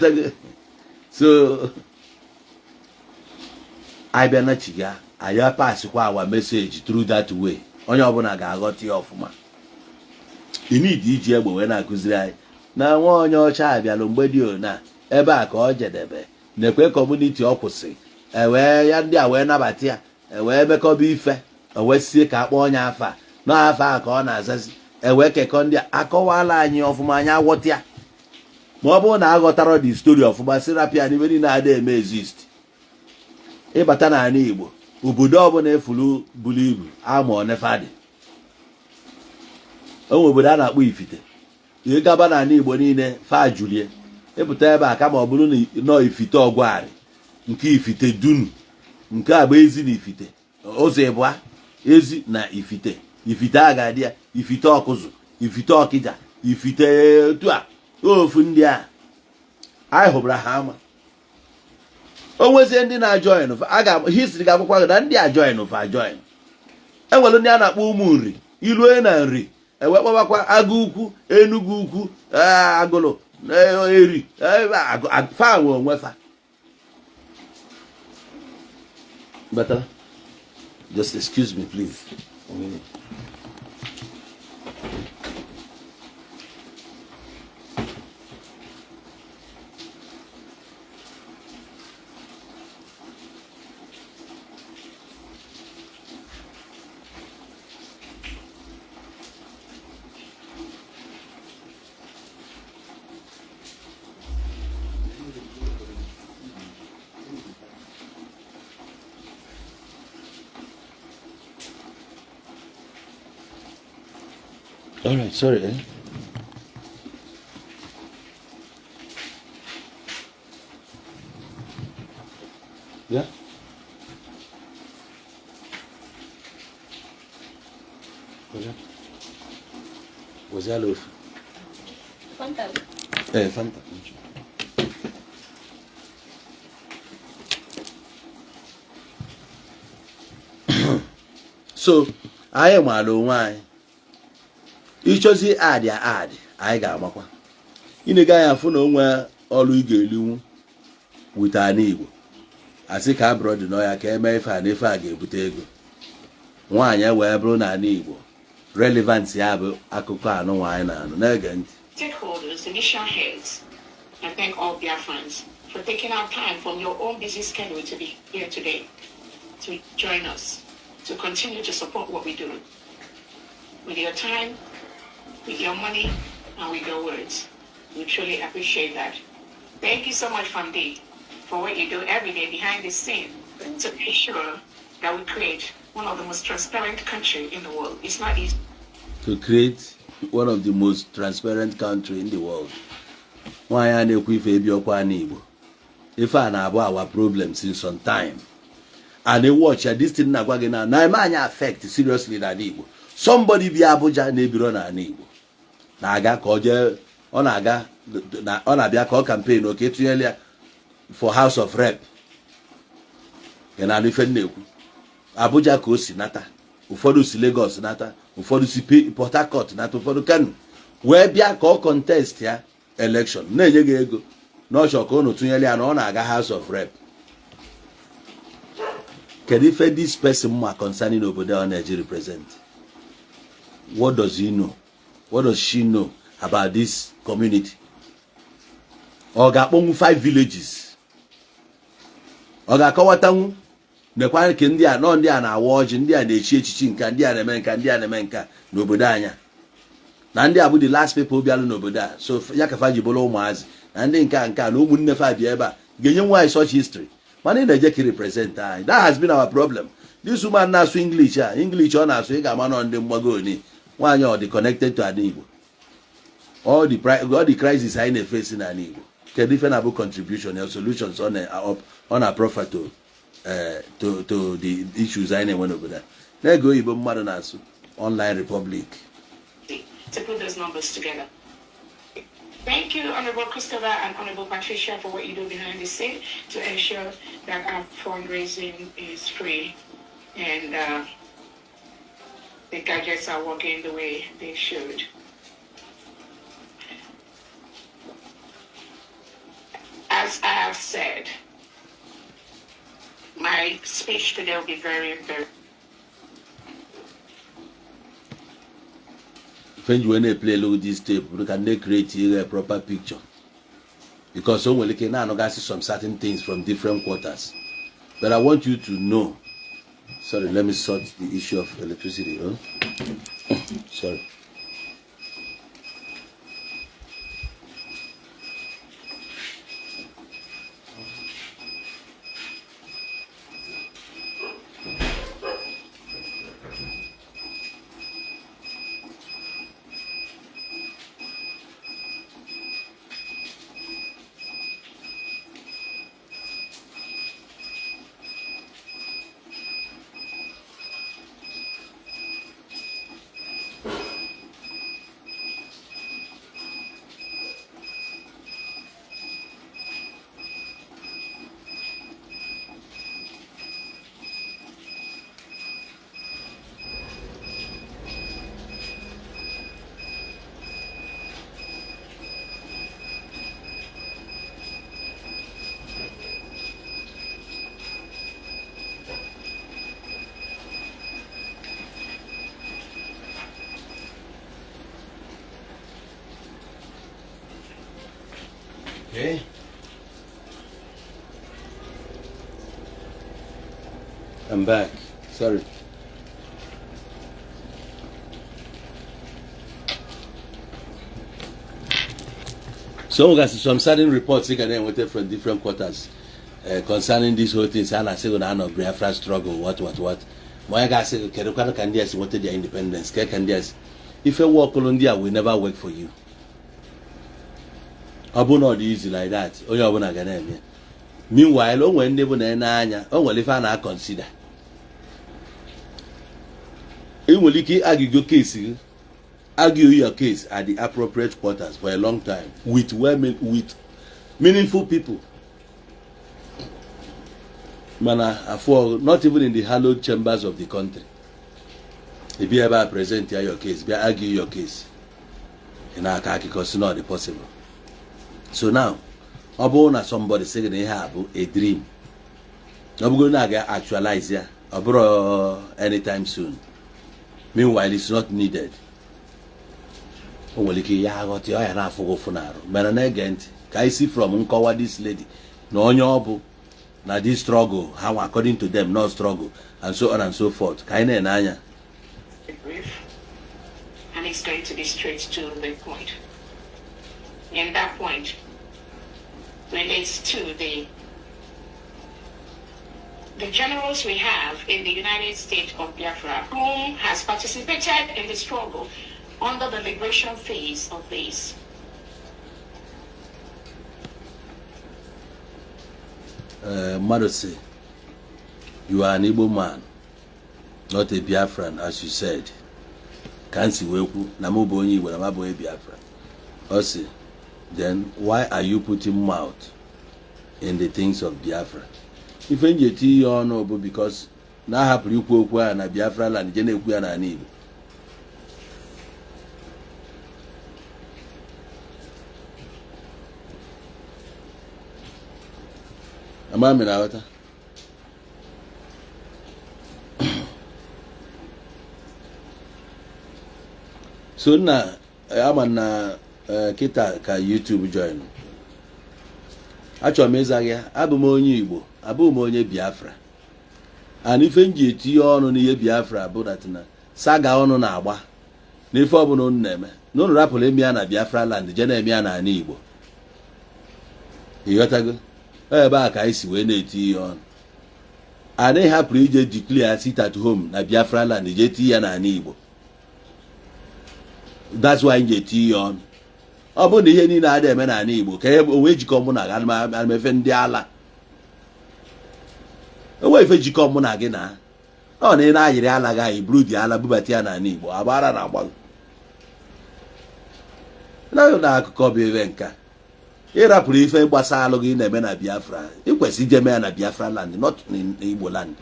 so anyị bịa na chiga, anyị passikwa our message through that way. Onye ọbụla ga-aghọta ya ọfụma. You need iji egbe wee na-akụziri anyị na nwa onye ọcha abịalụ mgbe dị ona ebe a ka ọ jedebe nekwe community ọ kwụsị, ewee ya ndị a wee nabata ya, ewee mekọba ife, ewee sie ka akpọ onye afa n'afa a ka ọ na-azazi, ewee kekọ ndị a akọwala anyị ọfụma, anyị aghọta ya. Ma ọ bụrụ na aghọtara the story ọfụma, si rapịa n'ibe niile ada eme exist. Ịbata n'ala Igbo, obodo ọbụla efuru buru ibu ama onefadị. Onwe obodo a na-akpọ Ifite. Ịgaba n'ala Igbo niile fa julie ịpụta ebe a, kama ọ bụrụ na nọ Ifite ọgwarị nke Ifite dunu, nke a bụ ezi na Ifite ụzọ ịbụa, ezi na Ifite. Ifite a ga-adị ya Ifite ọkụzụ, Ifite ọkịja, Ifite otu a ofu ndị a anyị hụbara ha ama. O nwezie ndị na-ajoin, a ga history ga-akwụkwọ gị na ndị a join fa join. Enwere ndị a na-akpọ ụmụ nri ilue na nri, ewe kpọbakwa agụ ukwu, Enugu ukwu, agụlụ eri fa nwe onwe fa. Better just excuse me, please. A minute. All right, sorry. Eh? Yeah. Was that? Was that loaf? Fanta. Eh, Fanta. So, anyị maara onwe anyị. Ịchọzi adị adị, anyị ga-amakwa. Ị na-ega anya afụ na onwe ọrụ ị ga-elinwu wute ala Igbo. Asị ka abụrọ dị n'ọya ka eme ife a na ife a ga-ebute ego. Nwaanyị wee bụrụ n'ala Igbo relevant ya bụ akụkọ anụ nwaanyị na-anụ na-ege ntị. Stakeholders, the mission heads, I thank all Biafrans for taking out time from your own busy schedule to be here today, to join us, to continue to support what we do. With your time, with your money, and with your words. We truly appreciate that. Thank you so much, Famdi, for what you do every day behind the scene to make sure that we create one of the most transparent country in the world. It's not easy. To create one of the most transparent country in the world. Nwaanyị a na-ekwu ife ebi ọkwa n'Igbo. Ife a na-abụ our problem since some time. And watch ya, this thing na-agwa gị na na-eme anyị affect seriously n'ala Igbo. Somebody bi Abuja na-ebiro n'ala Igbo na-aga ka ọ jee, ọ na-aga, ọ na-abịa ka ọ campaign oke tụnyere ya for House of Rep. Ị na-anụ ife m na-ekwu? Abuja ka o si nata, ụfọdụ si Lagos nata, ụfọdụ si Port Harcourt nata, ụfọdụ Kano, wee bịa ka ọ contest ya election, na-enye gị ego n'ọchọ ka unu tụnyere ya na ọ na-aga House of Rep. Kedu ife this person ma concerning obodo ọ na-eji represent? What does he know? What does she know about this community? Ọ ga-akpọnwụ five villages, ọ ga-akọwatanwu nekwa nke ndị a nọ, ndị a na-awa ọjị, ndị a na-echi echichi nka, ndị a na-eme nka, ndị a na-eme nka n'obodo anya, na ndị a bụ the last people bịalụ n'obodo a, so ya ka fa ji bụrụ ụmụazị na ndị nka nka na ụmụnne fa bịa ebe a ga-enye nwaanyị such history. Mana ị na-eje ka represent anyị. That has been our problem. This woman na-asụ English a, English ọ na-asụ, ị ga-ama nọ ndị mgbago oni. Nwaanyị ọ dị connected to ala Igbo? All the crisis anyị na-efesi n'ala Igbo, kedu ife na-abụ contribution ya, solutions ọ na proffer to the issues anyị na-enwe n'obodo a? Na-ege oyibo mmadụ na-asụ online republic. To put those numbers together. Thank you, Honorable Christopher and Honorable Patricia, for what you do behind the scene to ensure that our fundraising is free and the gadgets are working the way they should. As I have said, my speech today will be very, very Ife nji wee na-eplay elu this tape bụ ka nne create a proper picture, because o nwere ike na-anụgasị some certain things from different quarters, but I want you to know. Sorry, let me sort the issue of electricity. Oh, sorry. Okay. I'm back. Sorry. So we got some certain reports you can get from different quarters concerning this whole thing. Say, na say na no Biafra struggle, what what what. Ma ya ga-asị kedu kwanụ ka ndị a si nweta their independence, ke ka ndị a si ife wọkụlụ ndị a will never work for you. Ọ bụ na ọ dị easy like that, onye ọbụla ga na-eme. Meanwhile, o nwere ndị bụ na anya o nwere ife a na-consider. Ị nwere ike argue case gị, argue your case at the appropriate quarters for a long time with meaningful people, mana afọ not even in the hallowed chambers of the country. Ị bịa ebe a present ya your case, bịa argue your case, ị na-akọ akụkọ si na ọ dị possible. So now, ọ bụrụ na somebody sị gị na ihe a bụ a dream, ọ bụrụ na a ga-actualize ya, ọ bụrụ anytime soon, meanwhile it's not needed, o nwere ike ya aghọta ọ ya na-afụ gị ụfụ n'arụ. Mana na-ege ntị ka anyị si from nkọwa this lady na onye ọ bụ na this struggle, how according to them not struggle and so on and so forth, ka anyị na-ene anya. Brief, and it's going to be straight to the point. And that point relates to the generals we have in the United States of Biafra, whom has participated in the struggle under the liberation phase of this. Mmadụ sị, "You are an Igbo man, not a Biafran, as you said." Ka m si wee kwu na mụ bụ onye Igbo na m abụghị Biafra, ọ sị, "Then why are you putting mouth in the things of Biafra?" Ife m ji eti ihe ọnụ bụ because na ahapụrụ ikwu okwu ahụ na Biafra land, je na-ekwu ya n'ala Igbo. Ama m na-aghọta. So nna ama na kịta ka YouTube join, achọrọ m ịza gị. Abụ m onye Igbo, abụghị m onye Biafra, and ife m ji etinye ọnụ n'ihe Biafra bụ that na saga ọnụ na-agba n'ife ọbụla unu na-eme na unu rapụrụ eme ya na Biafra land, je na-eme ya n'ala Igbo. Ịghọtago? Ebe a ka anyị si wee na-eti ihe ọnụ. Anaghị hapụrụ ije declare sit at home na Biafra land, je tii ya n'ala Igbo. That's why nje tii ya ọnụ. Ọ bụrụ na ihe niile a na-eme n'ala Igbo ka onwe jikọ mụ na gị, ana m efe ndị ala onwe ife jikọ mụ na gị na ọ na ị na-ayịrị ala gị anyị buru dị ala bubata ya n'ala Igbo agbara na agba na akụkọ bụ ebe nka ịrapụrụ ife gbasara alụ gị na-eme na Biafra. Ị kwesịrị ije mee ya na Biafra land, not in Igbo land.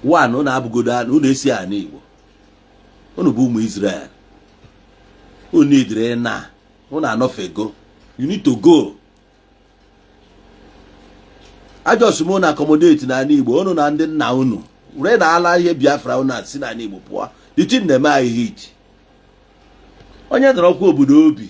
One, unu abụgodo unu esi ana Igbo, unu bụ ụmụ Israel, unu idire na unu anọfego. You need to go. Ajọsụ m na accommodate n'ala Igbo unu na ndị nna unu were na ala ihe Biafra unu si n'ala Igbo pụọ. The thing na-eme anyị hit. Onye nọrọkwa obodo obi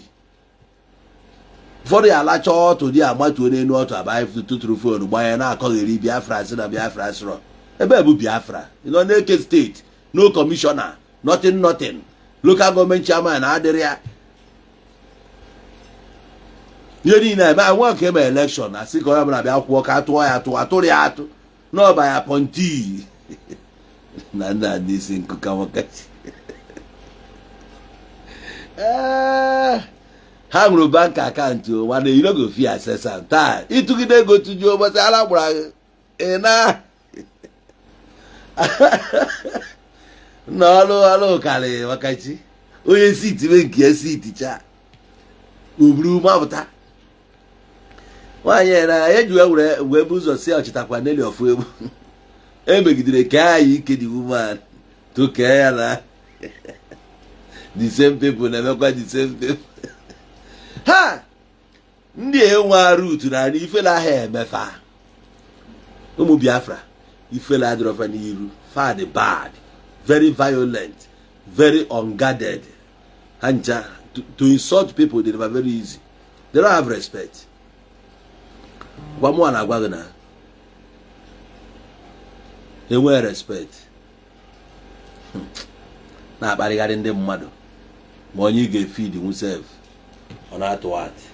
ụfọdụ ya alacha ọtụ dị amatuo n'elu ọtụ abaghị tụtụrụ phone gbanye na-akọgheri Biafra sị na Biafra sịrọ ebe bụ Biafra nọ n'Eke steeti, no commissioner, nothing, nothing, local government chairman adịrị ya. Ihe niile eme nwa ka eme election asị ka onye ọbụla bịa kwụọ ka atụọ ya atụ atụrụ ya atụ n'ọba ya pọnti na nna n'isi nkụka nwoke. Ha nwere bank account mana you no go fit access am taa. Ịtụgide ego tụjuo ụbọchị ara gbara gị ị na na ọlụ ọlụ karịrị maka chi onye siti be nke ya siticha oburu mapụta nwaanyị na ya ji wee wee bụ ụzọ si ọchịtakwa Nelly Ofoegbu emegidere kee anyị ike the woman to kee ya na the same people na-emekwa the same people ha ndị enwe root na ala ifele ahụ emefa ụmụ Biafra ifele adịrọfa n'iru fa dị bad, very violent, very unguarded. Ha ncha to insult people they very easy. They don't have respect. Gwa mụnwa na-agwa gị na enweghị respect, na-akparịgharị ndị mmadụ ma onye ị ga-efeed himself ọ na-atụ atị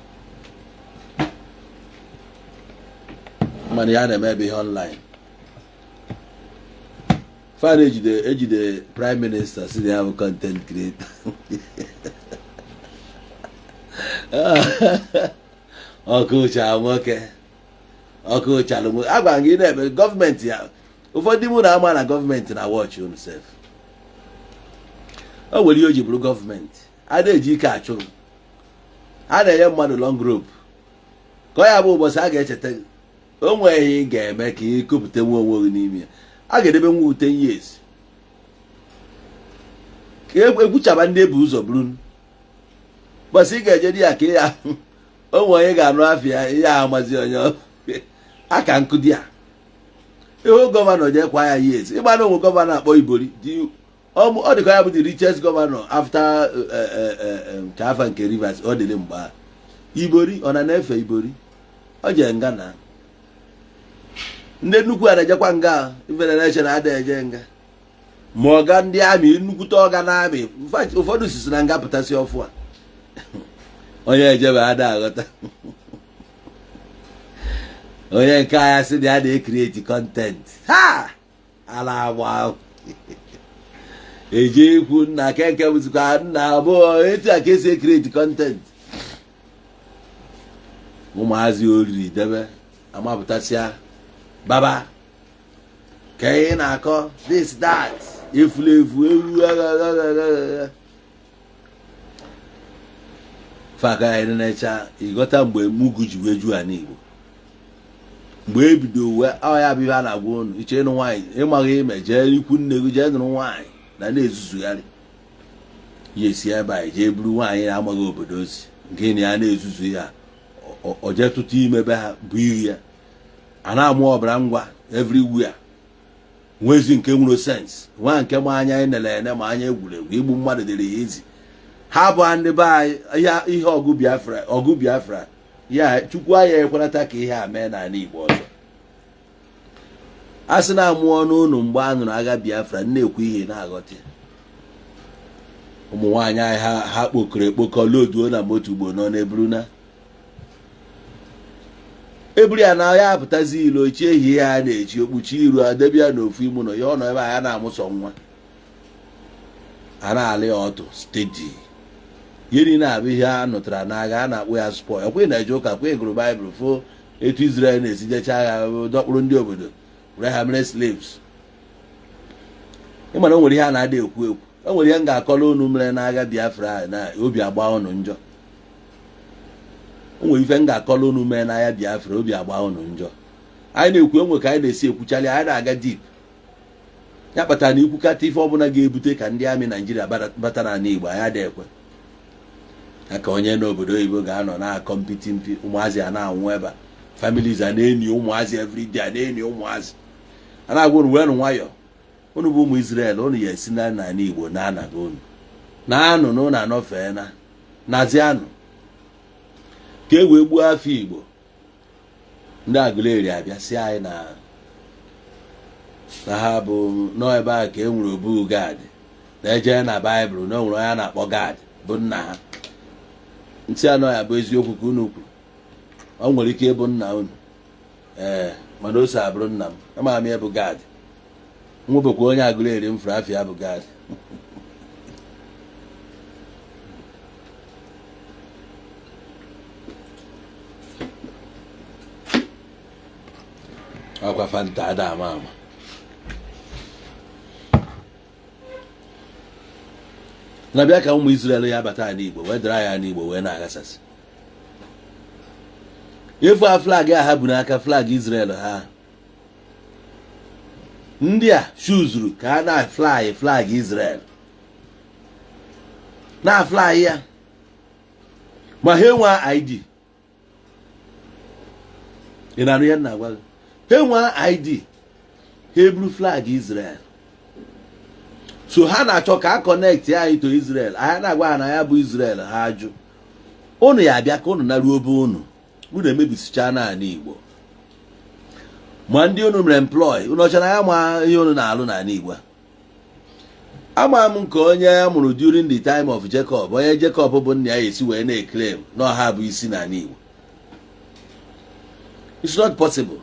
mana ya na-eme ebe ihe online fan ejide ejide prime minister si na ya bụ content creator. Ọkụ ụcha nwoke ọkụ ụchalụ nwoke agwara gị na-eme gọọmenti ya ụfọdụ mụ na ama na gọọmenti na watch unu sef. O nwere ihe o ji bụrụ gọọmenti a na-eji ike achụ a na-enye mmadụ long rope ka ọ ya bụ ụbọchị a ga-echeta gị. O nweghị ị ga-eme ka ị kopụta nwa onwe gị n'ime ya a ga-edebe nwa 10 years ka egwuchaba ndị ebu ụzọ buru bọsị ị ga-eje di ya ka ya o nwere onye ga-anụ afịa ihe a amazi onye aka nkụ di ya ihu governor jee kwa ya years ịgba na onwe governor akpọ Ibori ọ dịka ya bụ the richest governor after nke afa nke Rivers ọ dịrị mgbe a Ibori ọ na na-efe Ibori ọ jee nga na ndị nnukwu a na-ejekwa nga ifere na-eche na ada eje nga ma ọga ndị army nnukwute ọga na army ụfọdụ sisi na nga pụtasị ọfụ a onye ejebe ada aghọta onye nke agha sị na ya na-ecreate content ha ala agba eje ikwu nna kenke bụzikwa nna abụọ etu a ka esi ecreate content ụmụazị oriri debe amapụtasịa baba ka ị na-akọ this that efulefu ewu agha faka anyị na-echa ịghọta mgbe mugu ji wee ju ala Igbo mgbe ebido wee ọ ya bụ ihe a na-agwa unu iche ịnụ nwaanyị ịmaghị ime jee ikwu nne gị jee nụrụ nwaanyị na na-ezuzugharị ya esi ebe a jee buru nwaanyị na-amaghị obodo ozi nke na ya na-ezuzu ya o jee tụtụ ime be ha bụ iri ya a na-amụ ọbara ngwa everywhere nwezi nke nwere sense nwa nke ma anya enele ene ma anya egwuregwu igbu mmadụ dịrị ya izi ha bụ ndị be anyị ihe ọgụ Biafra ọgụ Biafra ya Chukwu anya ekwenata ka ihe a mee n'ala Igbo ọzọ a sị na amụọ n'ụnụ mgbe a nụrụ agha Biafra na-ekwu ihe na-aghọta. Ụmụ nwaanyị anyị ha kpokọrọ ekpokọ loduo na moto ugbo nọ na-eburu na eburu ya na ya apụtazi ilo ochie ehihie ya na-echi okpuchi iru adebe ya n'ofu ime ụlọ ya ọ nọ ebe a ya na-amụsọ nwa a na-alị ya ọtụ steady. Ihe niile abụ ihe a nụtara n'agha a na-akpọ ya spoil. Ọkwa ị na-eje ụka kwa ị gụrụ Baịbụl fụ etu Israel na-esi jecha agha dọkpụrụ ndị obodo were ha mere slaves. Ị ma na o nwere ihe a na-ada ekwu ekwu, o nwere ihe m ga-akọrọ unu mere n'agha Biafra na obi agba unu njọ. O nwere ife m ga-akọrọ unu mere n'agha Biafra obi agba unu njọ. Anyị na-ekwu enwe ka anyị na-esi ekwuchalị, anyị na-aga deep. Ya kpatara na ikwukata ife ọbụla ga-ebute ka ndị amị Naijiria bata n'ala Igbo, anyị adịghị ekwe ya ka onye n'obodo oyibo ga-anọ na-akọ mpiti mpi, ụmụazị a na-anwụ ebe a, families a na-eni ụmụazị everyday, a na-eni ụmụazị, a na-agwa unu weenụ nwayọọ, unu bụ ụmụ Israel, unu ya esi na n'ala Igbo na-anabe unu na-anụ na unu anọfee na nazianụ ka e wee gbuo afọ Igbo. Ndị Aguleri abịa si anyị na na ha bụ nọ ebe a ka e nwere obu Gad na-eje na Baịbụl na o nwere onye a na-akpọ Gad bụ nna ha. Ntị anọ ya bụ eziokwu ka unu kwuru, ọ nwere ike ịbụ nna unu, ee, mana o so abụrụ nna m. Amaara m ya bụ Gad, nwebekwa onye Aguleri m fụrụ afa ya bụ Gad. Ọkwa Fanta ada ama ama. Na-abịa ka ụmụ Israel ya bata ala Igbo wee dara ya n'Igbo wee na-aghasasị. Efu a flag a ha bu n'aka, flag Israel ha, ndị a chuzuru ka ha na-fly flag Israel, na-fly ya, ma ha enwe ID. Ị na-anụ ihe m na-agwa gị? Ha enwe ID, ha eburu flag Israel, so ha na-achọ ka a connect anyị to Israel. Anyị na-agwa ha na ya bụ Israel, ha ajụ. Unu ya abịa ka unu naruo be unu, unu emebisicha n'ala Igbo. Ma ndị unu mere employ, unu ọcha na ya ma ihe unu na-alụ n'ala Igbo. Ama m nke onye a mụrụ during the time of Jacob, onye Jacob bụ nna ya, esi wee na-eclaim na ọha bụ isi n'ala Igbo. It's not possible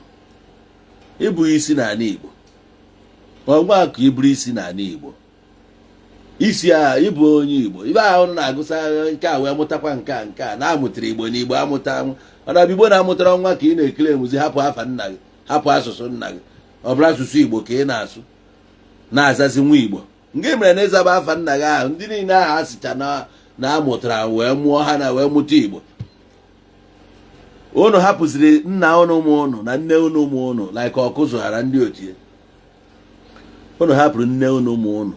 ịbụ isi n'ala Igbo. Ọgwa ka ịbụrụ isi n'ala Igbo, isi a ịbụ onye Igbo, ibe ahụ na-agụsa nke a wee mụtakwa nke a, nke a na-amụtara Igbo na Igbo amụta ọ na Igbo na-amụtara nwa ka ị na-eclaimzi, hapụ afa nna gị, hapụ asụsụ nna gị, ọ bụrụ asụsụ Igbo ka ị na-asụ, na-azazi nwa Igbo. Nke mere na ịzaba afa nna gị ahụ, ndị niile ahụ asịcha na amụtara wee mụọ ha na wee mụta Igbo, unu hapụziri nna unu ụmụ unu na nne unu ụmụ unu, like ọkụ zụghara ndị otu ya. Unu hapụrụ nne unu ụmụ unu,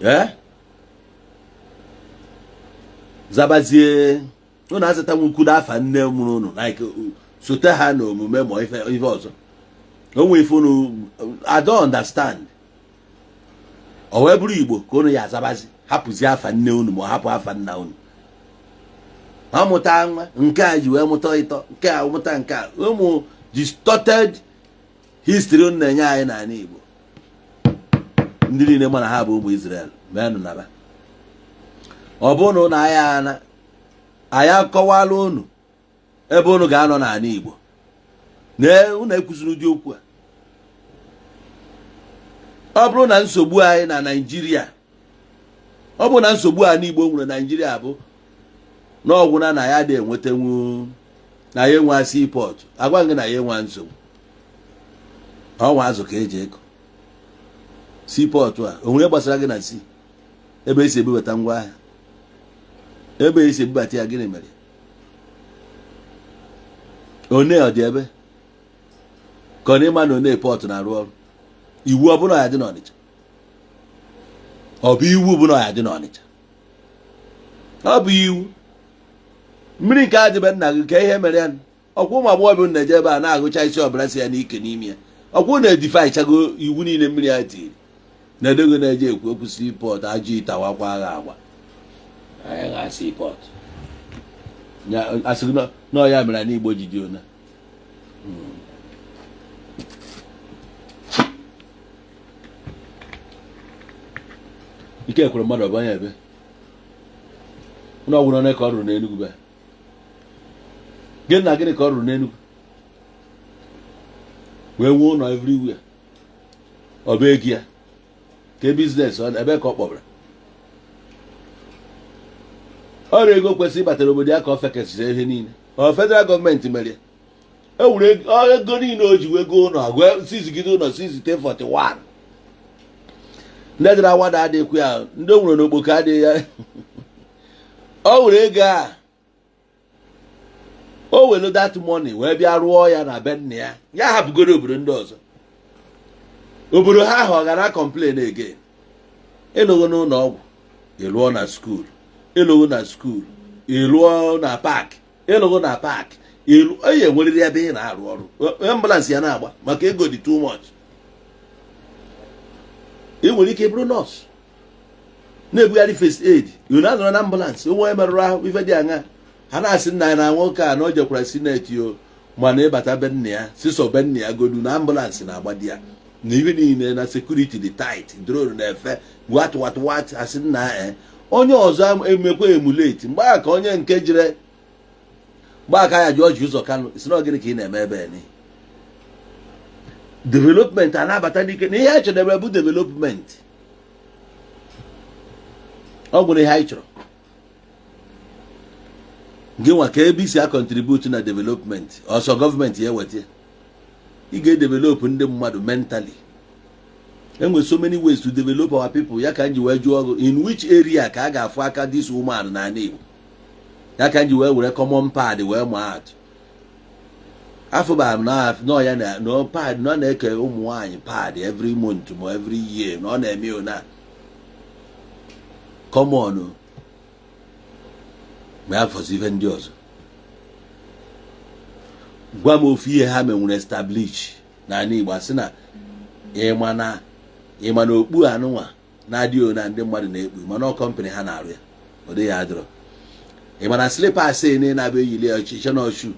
ee, zabazie unu azata nwukwudo afa nne mụrụ unu, like sote ha n'omume ma ife ọzọ onwe ife unu. I don't understand. O wee bụrụ Igbo ka unu ya azabazi, hapụzi afa nne unu ma ọ hapụ afa nna unu. Ha mụta nwa nke a ji wee mụta ịtọ nke a, mụta nke a, ụmụ distorted history unu na-enye anyị n'ala Igbo. Ndị niile mana ha bụ ụmụ Israel meenụ naba. Ọ bụrụ na unu agha ana anyị akọwala unu ebe unu ga-anọ n'ala Igbo, na unu ekwuziri ụdị okwu a. Ọ bụrụ na nsogbu anyị na Naịjirịa, ọ bụrụ na nsogbu a n'Igbo nwere Naịjirịa bụ na ọgwụna na ya dị enwetanwu na ya enwe seaport, agwa gị na ya enwe nsogbu. Ọnwa azụ ka eji eko seaport a, o nwere gbasara gị na sea ebe esi ebubata ngwa ahịa, ebe esi ebubata ya, gịnị mere one ọ dị ebe ka ọ na-ịma na one port na-arụ ọrụ? Iwu ọ bụla ya dị n'Ọnịcha, ọ bụ iwu bụ na ya dị n'Ọnịcha, ọ bụ iwu. Mmiri nke adịbe nna gị ka ihe mere ya, ọkwa ụmụ agbọghọbịa na-eje ebe a na-agụcha isi ọbara si ya n'ike n'ime ya, ọkwa na-edefychago iwu niile mmiri ya tiri na edogo na-eje ekwu okwu seaport ajọ itawakwa agha agwa anyị ga seaport asị na ya mere na Igbo ji dị ona. Ike Ekweremadu ọ bụ onye ebe? Ụlọ ọgwụ ole ka ọ rụrụ n'Enugu be? Gịnị na gịnị ka ọ rụrụ n'Enugu wee nwee ụlọ everywhere? Ọ bụ ego ya ka business ebe ka ọ kpọbara ọrụ ego kwesịrị ịbatara obodo ya ka ọ fekesịrị ihe niile. Ọ federal gọọmenti mere e were ego niile o ji wee goo ụlọ, wee sizigide ụlọ since 1041. Ndị dịrị awada adịghịkwa ya, ndị o nwere n'okpoko adịghị ya. O were ego a, o welu that money wee bịa rụọ ya na be nna ya. Ya hapụgoro obodo ndị ọzọ, obodo ha ahụ ọ gara complain again. Ịlụghị n'ụlọ ọgwụ, ịlụọ na school. Ịlụghị na school, ịlụọ na park. Ịlụghị na park, ịlụ onye enwerịrị ebe ị na-arụ ọrụ. Ambulance ya na-agba maka ego dị too much. Ị nwere ike bụrụ nọọsụ na-ebugharị first aid, unu anọrọ na ambulance, onwe merụrụ ahụ ife dị aṅa, ha na-asị nna ya na nwoke a na o jekwara senate o, mana ịbata be nna ya, sisọ be nna ya godu na ambulance na-agba di ya na ihe niile, na security dị tight, drone na-efe what what what. Asị nna ya onye ọzọ emekwa emulate. Mgbe a ka onye nke jere mgbe aka ya jụọ ji ụzọ Kanụ si na gịnị ka ị na-eme ebe ni development a na-abata n'ike na ihe a chọrọ bụ development. Ọ gwụrụ ihe anyị chọrọ. Gị nwa ka ebe isi a contribute na development ọsọ gọọmenti ya eweta, ị ga-edevelop ndị mmadụ mentally. Enwere so many ways to develop our people. Ya ka m ji wee jụọ ọgụ, in which area ka a ga-afụ aka this woman n'ala Igbo? Ya ka m ji wee were common pad wee maa atụ. Afụbara m na ya na pad na ọ na-eke ụmụ nwaanyị pad every month ma every year, na ọ na-eme ona common ma ya fọzi ife ndị ọzọ. Gwa m ofu ihe ha menwere establish n'ala Igbo, asị na ịma na ịma na okpu anụnwa na-adịghị na ndị mmadụ na-ekpu, mana ọ company ha na-arụ ya, ọ dịghị adịrọ. Ịma na slippers na na-abịa eyili ọchịchị na shoe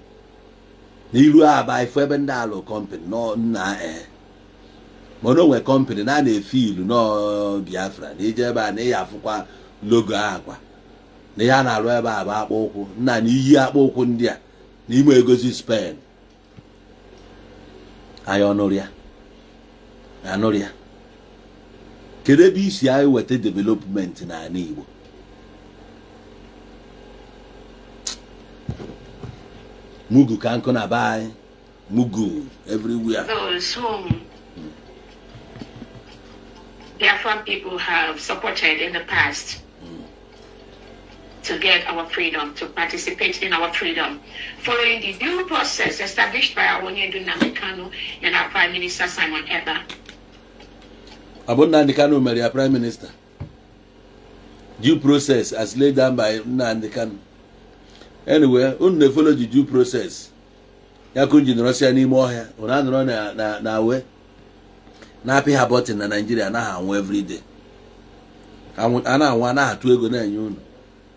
na iru aba ifu ebe ndị alụ company nọ nna ee, mana o nwere company na a na-efe ilu nọ Biafra na ije ebe a na ịya afụkwa logo akwa na ihe a na-arụ ebe a bụ akpụ ụkwụ nna na iyi akpụ ụkwụ ndị a n'ime egosi Spain. Anyị ọnụrịa anụrịa. Kedu ebe isi anyị weta development n'ala Igbo? Mugu ka nkụ na be anyị, mugu everywhere. Those whom Biafran people have supported in the past to get our freedom, to participate in our freedom, following the due process established by our Onyendu Nnamdi Kanu and our Prime Minister Simon Ekpa. Ọ bụ Nnamdi Kanu mere ya Prime Minister. Due process as laid down by Nnamdi Kanu. Anyway, unu na-efollow the due process ya ka ji nọrọsị ya n'ime ọhịa. Unu anọrọ na na wee na-apị ha button na Naijiria anaghị anwụ everyday, a na-anwụ, a na-atụ ego na-enye unu.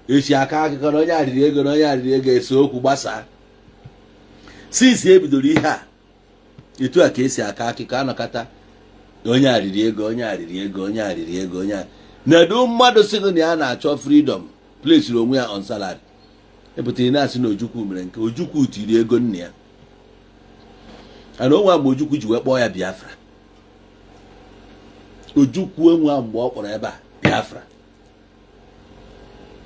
Echi aka akụkọ na onye arịrị ego na onye arịrị ego ese okwu gbasaa. Since e bidoro ihe a, etu a ka esi aka akụkọ anọkata, onye arịrị ego, onye arịrị ego, onye arịrị ego, onye na-edu mmadụ sị gị na ya na-achọ freedom, placiri onwe ya on salary. Epụtara na-asị na Ojukwu mere nke Ojukwu tiri ego nna ya ana onwe mgbe Ojukwu ji wee kpọọ ya Biafra. Ojukwu enwe mgbe ọ kpọrọ ebe a Biafra,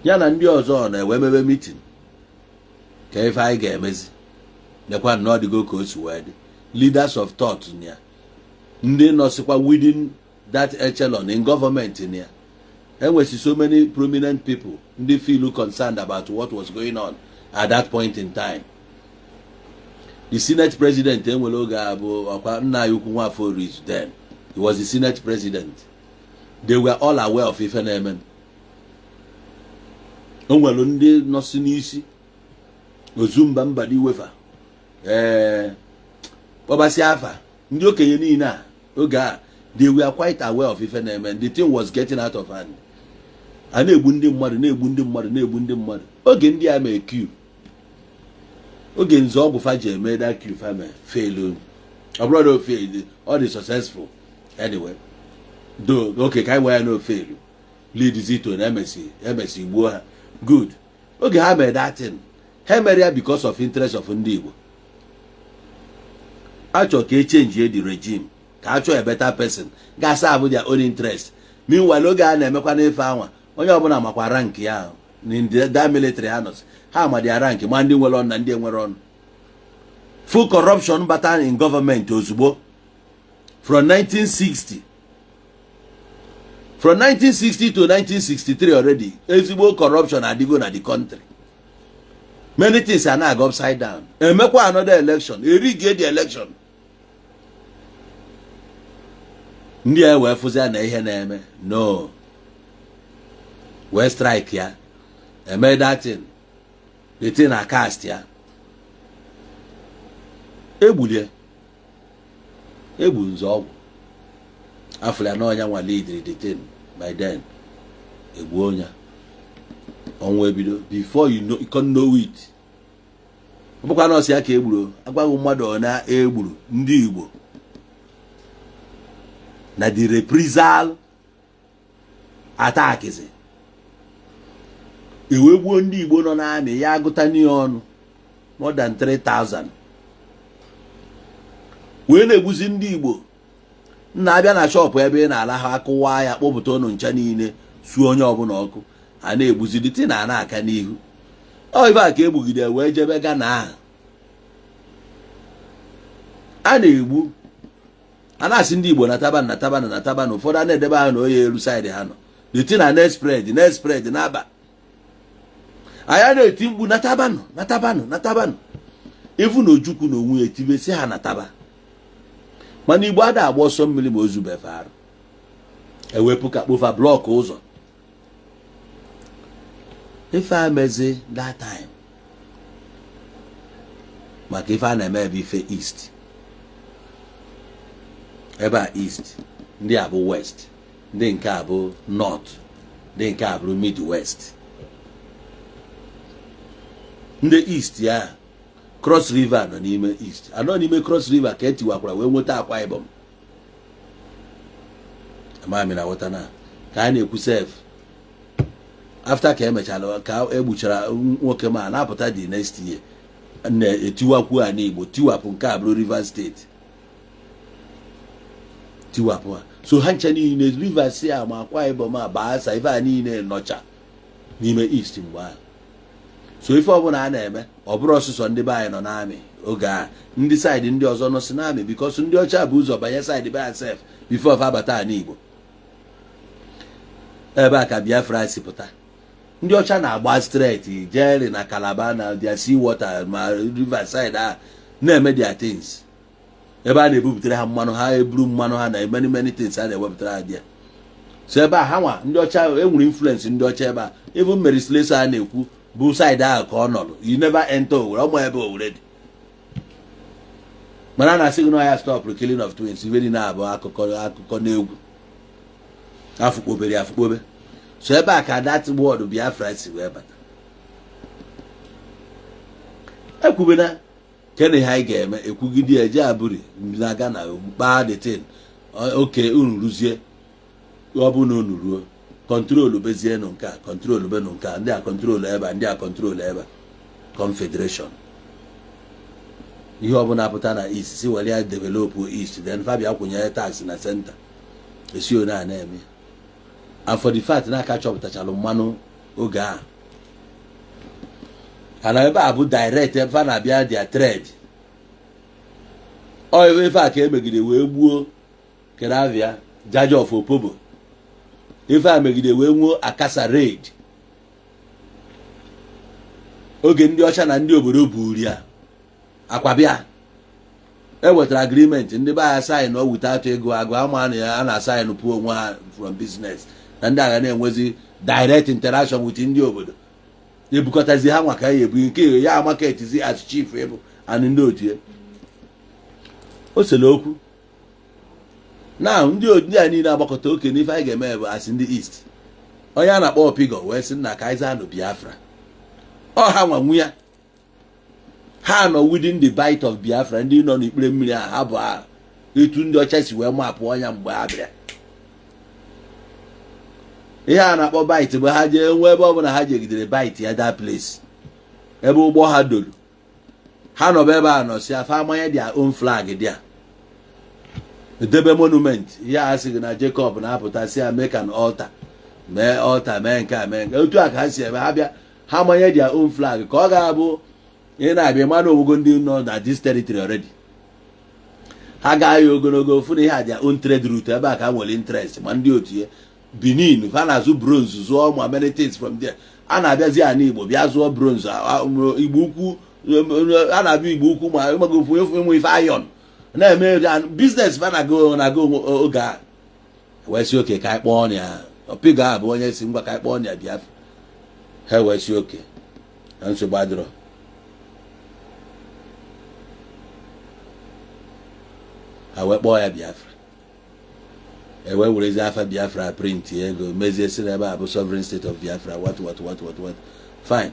ya na ndị ọzọ na-ewe mebe meeting ka ife anyị ga-emezi nekwa na ọ dịgo ka o si wee dị. Leaders of thought na ya, ndị nọsịkwa within that echelon in government na ya, enwesi so many prominent people ndị feel concerned about what was going on at that point in time. The Senate President enwere oge a bụ ọkwa nna anyị ukwu Nwafọ Orizu. Then he was the Senate President. They were all aware of ife na-eme. O nwere ndị nọsi n'isi Ozumba Mbadiwefa, ee, kpọbasị afa ndị okenye niile a oge a. They were quite aware of ife na-eme. The thing was getting out of hand. A na-egbu ndị mmadụ, na-egbu ndị mmadụ, na-egbu ndị mmadụ. Oge ndị a mee coup, oge nze ọgwụ fa ji eme that coup, fa mee fail. Ọ bụrụ na o fail, ọ dị successful anyway, though. Okay, ka anyị wee ya na o fail. Lead to na emesi gbuo ha. Good. Oge ha mere that thing, ha mere ya because of interest of ndị Igbo. Achọ ka e change the regime, ka a chọọ a better person ga-serve their own interest. Meanwhile, oge a na-emekwa n'ife anwa, onye ọbụla makwa rank ya na military ha nọsi, ha ma their rank, ma ndị nwere ọnụ na ndị enwere ọnụ. Full corruption bata in government ozugbo from 1960, from 1960 to 1963. Already ezigbo corruption adịgo na the country. Many things are na-aga upside down. Emekwa another election, erigie the election. Ndị a wee fụzia na ihe na-eme no wee strike ya, eme that thing, the thing na cast ya, egbulie egbu Nzeogwu. Afụla na ọnya nwa lead the thing by then, egbuo onye, ọnwụ ebido. Before you know, you can know it. Ọ bụkwa nọọsụ ya ka egburu. Agwaghị mmadụ ọ na-egburu ndị Igbo na the reprisal attacks, ewe gbuo ndị Igbo nọ n'army ya, agụta n'ihe ọnụ more than 3000, wee na-egbuzi ndị Igbo. Nna, abịa na shop ebe ị na-ala, ha akụwa ya, kpọpụta ụnụ ncha niile, suo onye ọbụla ọkụ. A na-egbuzi dịtị na na-aka n'ihu. Ọ ife a ka egbugide wee jebe Ghana ahụ a na-egbu. A na-asị ndị Igbo na taba na taba na taba na ụfọdụ a na-edebe ha na oye elu side ha nọ dịtị na na-spread, na-spread n'aba. Anyị na-eti mkpu, "Natabanụ, natabanụ, natabanụ!" Ifu na Ojukwu na onwe ya etibe si ha nataba, mana Igbo ada agba ọsọ mmiri ma o zubefe arụ. Ewepụ ka kpofa block ụzọ. Ife a mezi that time, maka ife a na-eme ebe ife east, ebe a east, ndị a bụ west, ndị nke a bụ north, ndị nke a bụrụ midwest. Ndị east ya, Cross River nọ n'ime east, anọ n'ime Cross River ka etiwakwara wee nweta Akwa Ibom. Amami na ghọta na ka a na-ekwu sef. After ka emechara, ka egbuchara nwoke ma na-apụta, the next year na-etiwapụ a n'Igbo, tiwapụ nke a bụrụ Rivers State, tiwapụ ha. So ha ncha niile, Rivers a ma Akwa Ibom a, Bayelsa, ife a niile nọcha n'ime east mgbe ahụ. So ife ọbụla a na-eme, ọ bụrụ ọsụsọ ndị be anyị nọ n'army oge a, ndị side ndị ọzọ nọsi n'army, because ndị ọcha bụ ụzọ banye side be sef before fa abata ala Igbo. Ebe a ka Biafra si pụta. Ndị ọcha na-agba straight jeri na Calabar na their sea water ma river side a na-eme their things, ebe a na-ebupụtara ha mmanụ, ha eburu mmanụ ha na many many things a na-ewepụtara ha dia. So ebe a ha nwa ndị ọcha enwere influence ndị ọcha ebe a. Even Mary Slessor a na-ekwu bụ side ahụ ka ọ nọrọ. You never enter Owerri, ọmụ ebe Owerri dị, mana a na-asị gị na ya stop killing of twins. Ife dị na-abụ akụkọ akụkọ n'egwu, afụkpobere afụkpobe. So ebe a ka that word Biafra si wee bata. Ekwubena kene ha anyị ga-eme, ekwugide eje aburi na Ghana kpaa the thing. Oke unu ruzie, ọ bụ na unu ruo, control bezienụ nke a, control benụ nke a, ndị a control ebe a, ndị a control ebe a, confederation. Ihe ọbụla pụta na east, si were ya develop east, then fabia kwụnyere tax na center. Esi one a na-eme. And for the fact na aka chọpụtachalụ mmanụ oge a, ana ebe a bụ direct ebe a na-abịa their trade. Ọ ife a ka emegide wee gbuo Keravia, Jaja of Opobo. Ife a megide wee nwuo Akasa Raid, oge ndị ọcha na ndị obodo buru ya akwabịa. E wetara agreement, ndị be agha sign ọ without ego agụ ama na ya a na-asign pụọ onwe ha from business, na ndị agha na-enwezi direct interaction with ndị obodo, ebukọtazi ha nwa ka ya ebu nke ya marketzi as chief ịbụ and ndị otu ya. O sere okwu na ndị a niile agbakọta oke n'ife anyị ga-eme bụ asị ndị east, onye a na-akpọ Opigo wee sị nna ka anyị zaa Biafra. Ọ ha nwa nwu ya, ha nọ within the bight of Biafra, ndị nọ n'ikpere mmiri ahụ, ha bụ ha etu ndị ọcha si wee mapụ ọnya mgbe ha bịara. Ihe a na-akpọ bight bụ ha jee nwee ebe ọbụla ha jegidere bight ya, that place ebe ụgbọ ha dolu ha nọba ebe a nọsi afa amanye their own flag there, debe monument. Ihe a sị gị na Jacob na-apụta si ya make an altar, mee altar, mee nke a, mee nke otu a ka ha si eme. Ha bịa, ha manye their own flag ka ọ ga-abụ ị na-abịa mmanụ owugo ndị nọ na this territory already. Ha gaa ya ogologo fụ na ihe a their own trade route, ebe a ka ha nwere interest. Ma ndị otu ya Benin, ha na-azụ bronze, zụọ ma many things from there. A na-abịazi ala Igbo bịa zụọ bronze, Igbo Ukwu a na-abịa Igbo Ukwu, ma ịmago ofu ịmụ ife iron na-eme business fa na-ago na-ago oge a. Wee sị okay, ka anyị kpọọ ya Opigo a bụ onye si ngwa ka anyị kpọọ ya Biafra. Ha wee sị okay, na nsogbu adịrọ. Ha wee kpọọ ya Biafra, e wee werezi afa Biafra print ego, mezie si n'ebe a bụ sovereign state of Biafra, what what what what what. Fine,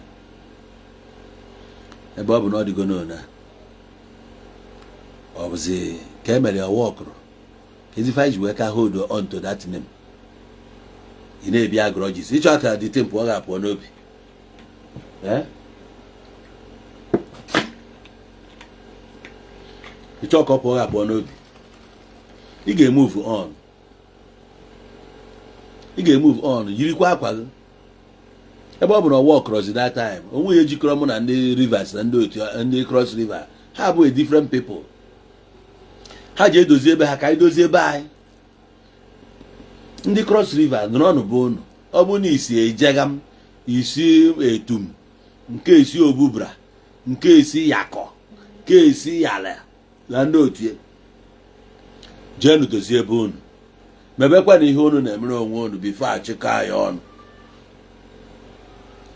ebe ọ bụ na ọ dịgo n'ona, ọ bụzi ka e mere ọwa ọkụrụ ka ezife ji wee ka hold on to that name. Ị na-ebi grudges, ịchọ ka dị tempo ọ ga-apụọ n'obi. Eh? Ịchọ ka ọ pụọ ga-apụọ n'obi. Ị ga-emove on, ị ga-emove on, yirikwa akwa gị. Ebe ọ bụ na ọwa cross that time, onwe ya ejikọrọ mụ na ndị Rivers na ndị otu ndị Cross River, ha bụ a different people. Ha ji edozi ebe ha ka anyị dozie ebe anyị. Ndị Cross River nọrọnụ bụ unu. Ọ bụ na isi ejegam, isi etum, nke esi Obubra, nke esi Yakọ, nke esi Yala na ndị otu ya, jeenu dozie ebe unu, mebekwa na ihe unu na-emere onwe unu before achịkọ anyị ọnụ.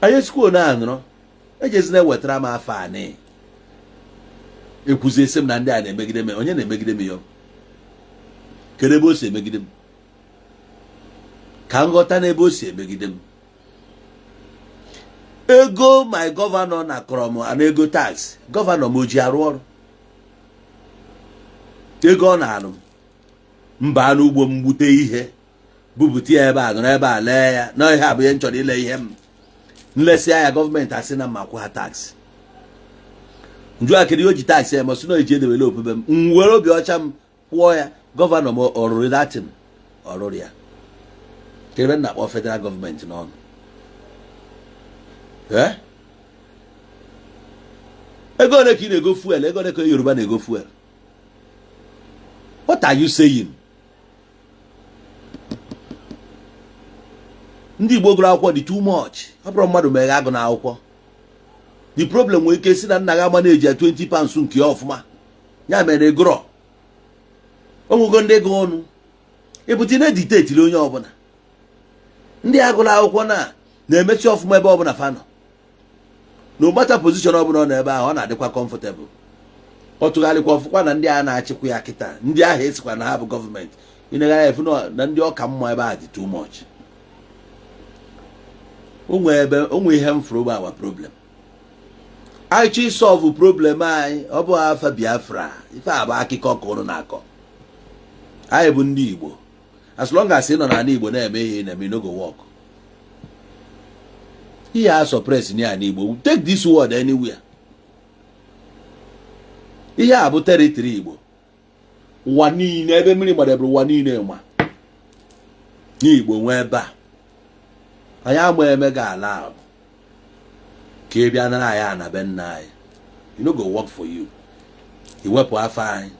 Anyị esikwa one a nọrọ ejezina ewetara m afọ anị ekwuzie sị m na ndị a na-emegide m. Onye na-emegide m ya? Kedu ebe o si emegide m ka m ghọta n'ebe o si emegide m? Ego my governor nakọrọ m na ego tax governor m o ji arụ ọrụ, ego ọ na-alụ m mba n'ugbo m gbute ihe bupụta ya ebe a, nọrọ ebe a lee ya na ihe a bụ ihe m chọrọ ile. Ihe m nlesịa ya, gọọmenti asị na mma akwụ ha tax. Njụ akịrị o ji tax ya ma sị na o ji edewele opebe m, m were obi ọcha m kwụọ ya. Governor m ọrụrụ datin, ọrụrụ ya. Ka ebe m na-akpọ federal gọọmenti n'ọnụ. Ee, ego ole ka ị na-ego fuel? Ego ole ka Yoruba na-ego fuel? What are you saying? Ndị Igbo gụrụ akwụkwọ dị too much. Ọ bụrụ mmadụ meghe agụ na akwụkwọ, the problem nwere ike si na nna gị ama na-eji ya £20 nke ya ọfụma, ya mere gụrọ onwego ndị gụ ọnụ ịbụta na-editetiri onye ọbụla. Ndị agụrụ akwụkwọ na na-emesi ọfụma ebe ọbụla fa nọ, no matter position ọbụla ọ nọ ebe ahụ, ọ na-adịkwa comfortable. Ọ tụgharịkwa ọfụkwa na ndị a na-achịkwa ya kịta, ndị ahụ esikwa na ha bụ gọọmenti ịnegara efu na ndị ọka mma ebe a dị too much. Onwe ebe onwe ihe m fụrụ bụ our problem. Anyị chọ ịsolve problem anyị, ọ bụ afa Biafra. Ife a bụ akụkọ ka ụnụ na-akọ. Anyị bụ ndị Igbo. As long as ị nọ n'ala Igbo na-eme ihe ị na-eme, no go work. Ihe a suppress ní ala Igbo, take this word anywhere. Ihe a bụ territory Igbo. Ụwa niile ebe mmiri gbadebere, ụwa niile ma n'Igbo nwee ebe a. Anyị ama eme ga ala ahụ ka ị bịa nara anyị ana be nna anyị. You no go work for you. Iwepụ afọ anyị.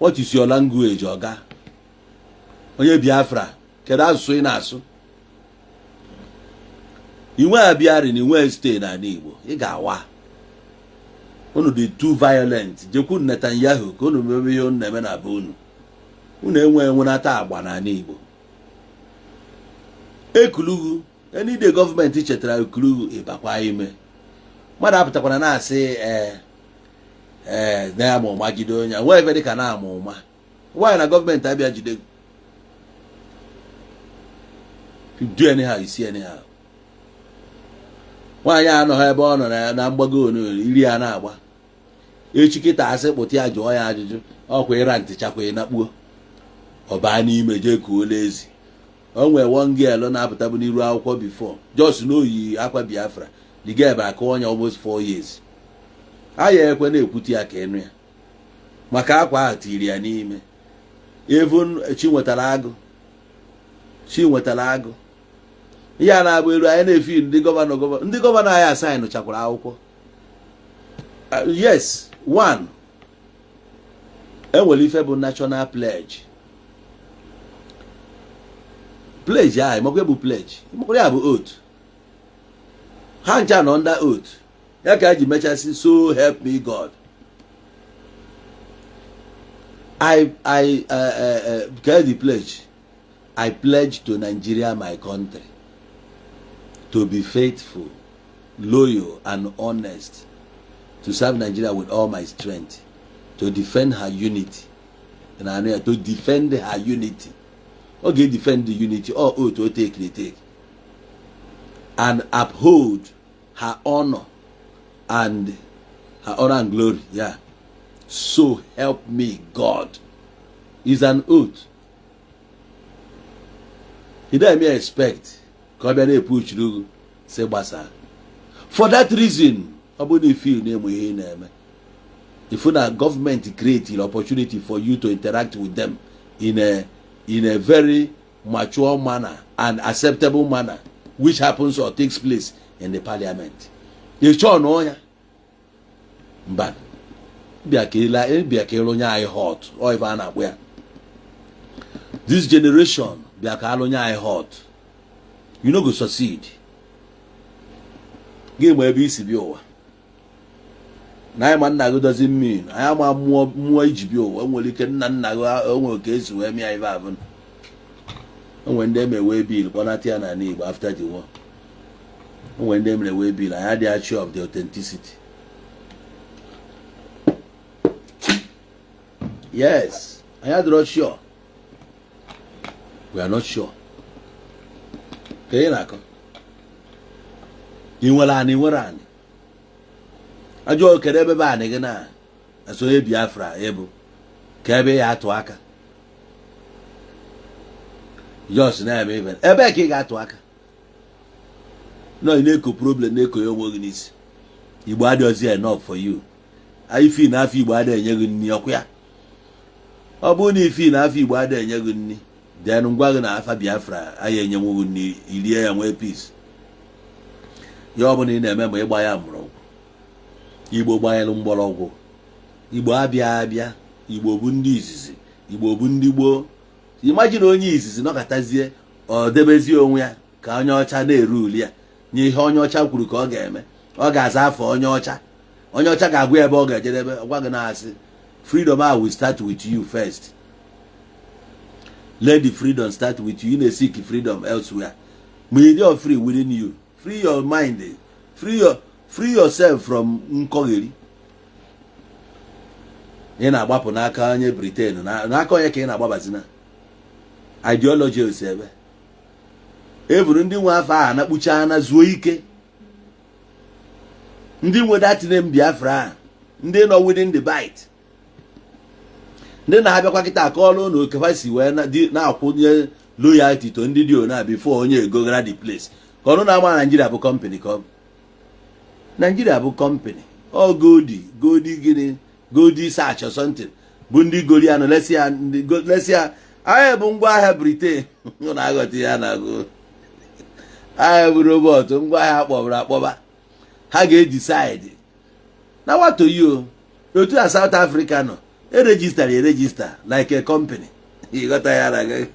What is your language? Oga onye Biafra, kedu asụsụ ị na-asụ? Inwe abịarị na inwe stay n'ala Igbo, ị ga-awa. Unu dị too violent. Jekwu Netanyahu ka unu mebe ihe unu na-eme na be unu. Unu enwe enwenata agba n'ala Igbo. Ekulugu enide gọọmenti chetara ekulugu ịbakwa ime mmadụ apụtakwana na-asị ee ee na-ama ụma jide onye a nwee ebe dịka na-ama ụma nwaanyị na gọọmenti abịa jide gị. Do anyhow, you see anyhow. Nwaanyị anọghị ebe ọ nọ na mgbago onu iri ya na-agba echi kịta, asị kpụta ya, jụọ ya ajụjụ, ọkwa ịra ntị chakwa ịnakpuo, ọ baa n'ime jee kuola ezi. O nwee one girl na-apụtabu n'iru akwụkwọ before, just na oyi akwa Biafra. The girl bụ akụ ọnya almost 4 years. A ya ekwe na-ekwute ya ka ịnụ ya maka akwa ahụ tiri ya n'ime. Even chi nwetara agụ, chi nwetara agụ. Ihe a na-abụ elu anyị na-efi ndị governor, governor, ndị governor anyị asaịnụ chakwara akwụkwọ. Yes, one enwere ife bụ national pledge. Pledge ahụ ịmakwa bụ pledge, ịmakwa ya bụ oath. Ha ncha nọ under oath ya ka ji mechasị, "So help me God." I get the pledge. I pledge to Nigeria, my country, to be faithful, loyal and honest, to serve Nigeria with all my strength, to defend her unity na anụ ya, to defend her unity. Ọ ga-defend the unity or oath o take take and uphold her honor and glory. Yeah, so help me God is an oath. You don't even expect ka ọ bịa na-epuchiri ugwu si gbasaa. For that reason, ọ bụrụ na ifil na-emu ihe ị na-eme, ifu na gọọmenti create opportunity for you to interact with them in a very mature manner and acceptable manner, which happens or takes place in the parliament. Ị chọọ na ya mba, bịa ka ịla, bịa ka ịlụnye anyị hot. Ọ ife a na-akpọ ya, this generation, bịa ka alụnye anyị hot. You no go succeed. Gị ma ebe isi bịa ụwa na anyị ma nna gị doesn't mean anyị ama mmụọ mmụọ iji bịa ụwa. Enwere ike nna nna gị onwere ka esi wee mịa ife abụ. Onwe ndị emere wee bill kpọnata ya n'ala Igbo after the war. Onwe ndị emere wee bill. Anyị adịghị sure of the authenticity. Yes, anyị adịrọ sure. We are not sure. Ka ị na-akọ, ị nwere anị, nwere anị ajọ. Kedu ebe be anị gị na asụ onye Biafra ịbụ ka ebe ya atụ aka? Jos na-eme ife, ebe ka ị ga-atụ aka nọ? Ị na-eko problem, na-eko ya onwe gị n'isi. Igbo adịghịzi enough for you. Ifi na afọ Igbo adịghị enye gị nri ọkụ ya. Ọ bụrụ na ifi na afọ Igbo adịghị enye gị nri, then ngwa gị na afa Biafra anyị enyenwu gị nri, irie ya, nwee peace. Ya ọ bụla ị na-eme ma ịgba ya mgbọrọgwụ. Igbo gbanyere mgbọrọgwụ. Igbo abịa abịa, Igbo bụ ndị izizi, Igbo bụ ndị gboo. Imagine onye izizi nọkọtazie, ọ debezie onwe ya ka onye ọcha na-eru uli ya nye ihe onye ọcha kwuru ka ọ ga-eme. Ọ ga-aza afọ onye ọcha, onye ọcha ga-agwa ya ebe ọ ga-ejedebe. Ọ gwa gị na-asị freedom a will start with you first. Let the freedom start with you. You na-seek freedom elsewhere ma ị dị free within you. Free your mind, free yourself from nkọgheri ị na-agbapụ n'aka onye Britain, n'aka onye ka ị na-agbabazina ideology osi ebe evuru. Ndị nwe afọ ahụ anakpucha na zuo ike. Ndị nwe that name Biafra a, ndị nọ within the bite, ndị na-abịakwa kịta akọọlụ na okefa si wee na-akwụnye loyalty to ndị dị ona before onye egogara the place ka ọnụ na-ama. Naijiria bụ company, ka ọ bụ Naijiria bụ company. Ọ Goldi Goldi gịnị, Goldi Sachs or something, bụ ndị gori anụ lesịa ndị lesịa anyị bụ ngwaahịa Britain. Na-aghọta ya na agụ anyị bụ robot, ngwaahịa akpọbara akpọba. Ha ga-edecide na watoyo otu a South Africa nọ erejistara, eregister like a company. Ịghọta ya na gị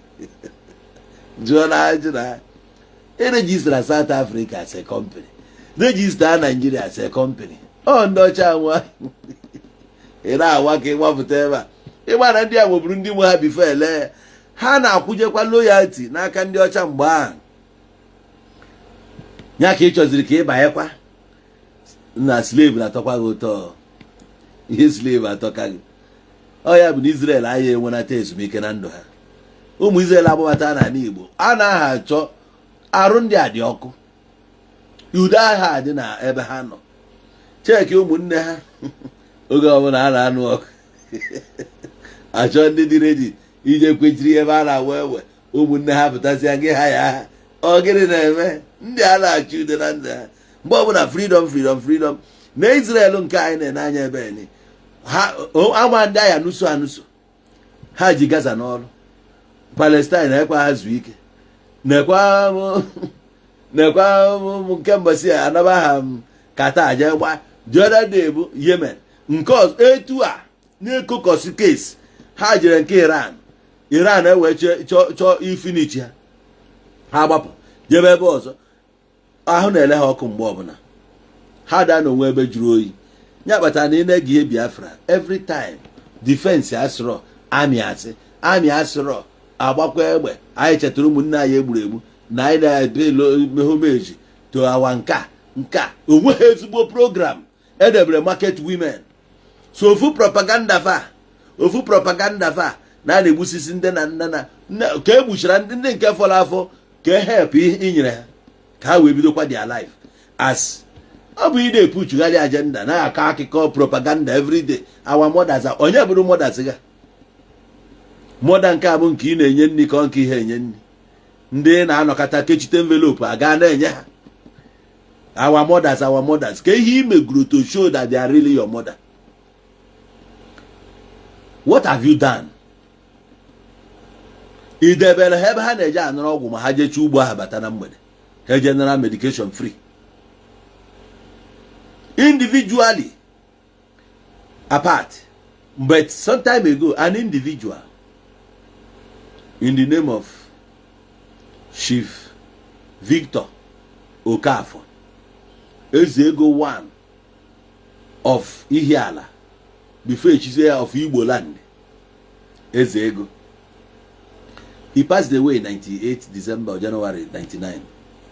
jụọ na ajụ na erejistara South Africa as a company, register Nigeria as a company. Ọ ndị ọcha nwa ị na-awa ka ịgbapụta ebe a. Ịgba na ndị a nweburu ndị nwe ha before ele ya. Ha na-akwụjekwa loyalty n'aka ndị ọcha mgbe ahụ. Ya ka ị chọziri ka ị banyekwa na slave na-atọkwa gị ụtọ. Ihe slave atọka gị. Ọ ya bụ na Israel anyị enwenata ezumike na ndụ ha. Ụmụ Israel agbabata n'ala Igbo a na-aha achọ arụ ndị a dị ọkụ. Udo agha dị na ebe ha nọ. Cheki ụmụnne ha, oge ọbụla a na-anụ ọkụ, achọ ndị dị ready ije kwechiri ebe a na-awa egbe. Ụmụnne ha pụtasịa gị ha ya ha. Ọ gịnị na-eme ndị a na-achị ude na ndị ha mgbe ọbụla? Freedom, freedom, freedom. Na Israel nke anyị na-ene anya ebe ni ha ama ndị agha nụso anụso ha ji Gaza n'ọrụ. Palestine ekwe ha zuo ike. Nekwa nekwa nke mbọsị a anaba ha Qatar jee gba. The other day bụ Yemen. Nke ọzọ etu a na-ekokọsi case ha jere nke Iran. Iran ewee chọọ ifinichi ha, ha gbapụ jebe ebe ọzọ. Ahụ na-ele ha ọkụ mgbe ọbụla ha daa n'onwe ebe jụrụ oyi. Ya kpatara na ị na-ege ihe Biafra every time, defense asịrọ, amị asị, amị asịrọ, agbakwa egbe. Anyị chetara ụmụnne anyị egburu egbu na anyị na-ebe homage to our nka nka. Onweghị ezigbo program edebere market women. So ofu propaganda fa, ofu propaganda fa na a na-egbusisi ndị na nna na ka e gbuchara ndị nke fọrọ afọ, ka e help inyere ha ka ha wee bidokwa their life. As ọ bụ ị na-epuchugharị agenda, na-akọ akụkọ propaganda everyday. Our mothers, onye bụrụ mothers ga mother nke a bụ nke ị na-enye nri, ka ọ nke ihe enye nri ndị na-anọkọta kechite envelope aga na-enye ha. Our mothers, our mothers, ka ihe imeguru to show that they are really your mother? What have you done? Ị debere ha ebe ha na-eje anara ọgwụ ma ha jechaa ugbo ahụ bata na mgbede, ha eje nara medication free individually apart? But some time ago, an individual in the name of Chief Victor Okafor, eze ego one of Ihiala before echizie ya of Igbo land, eze ego, he passed away 98 December or January 99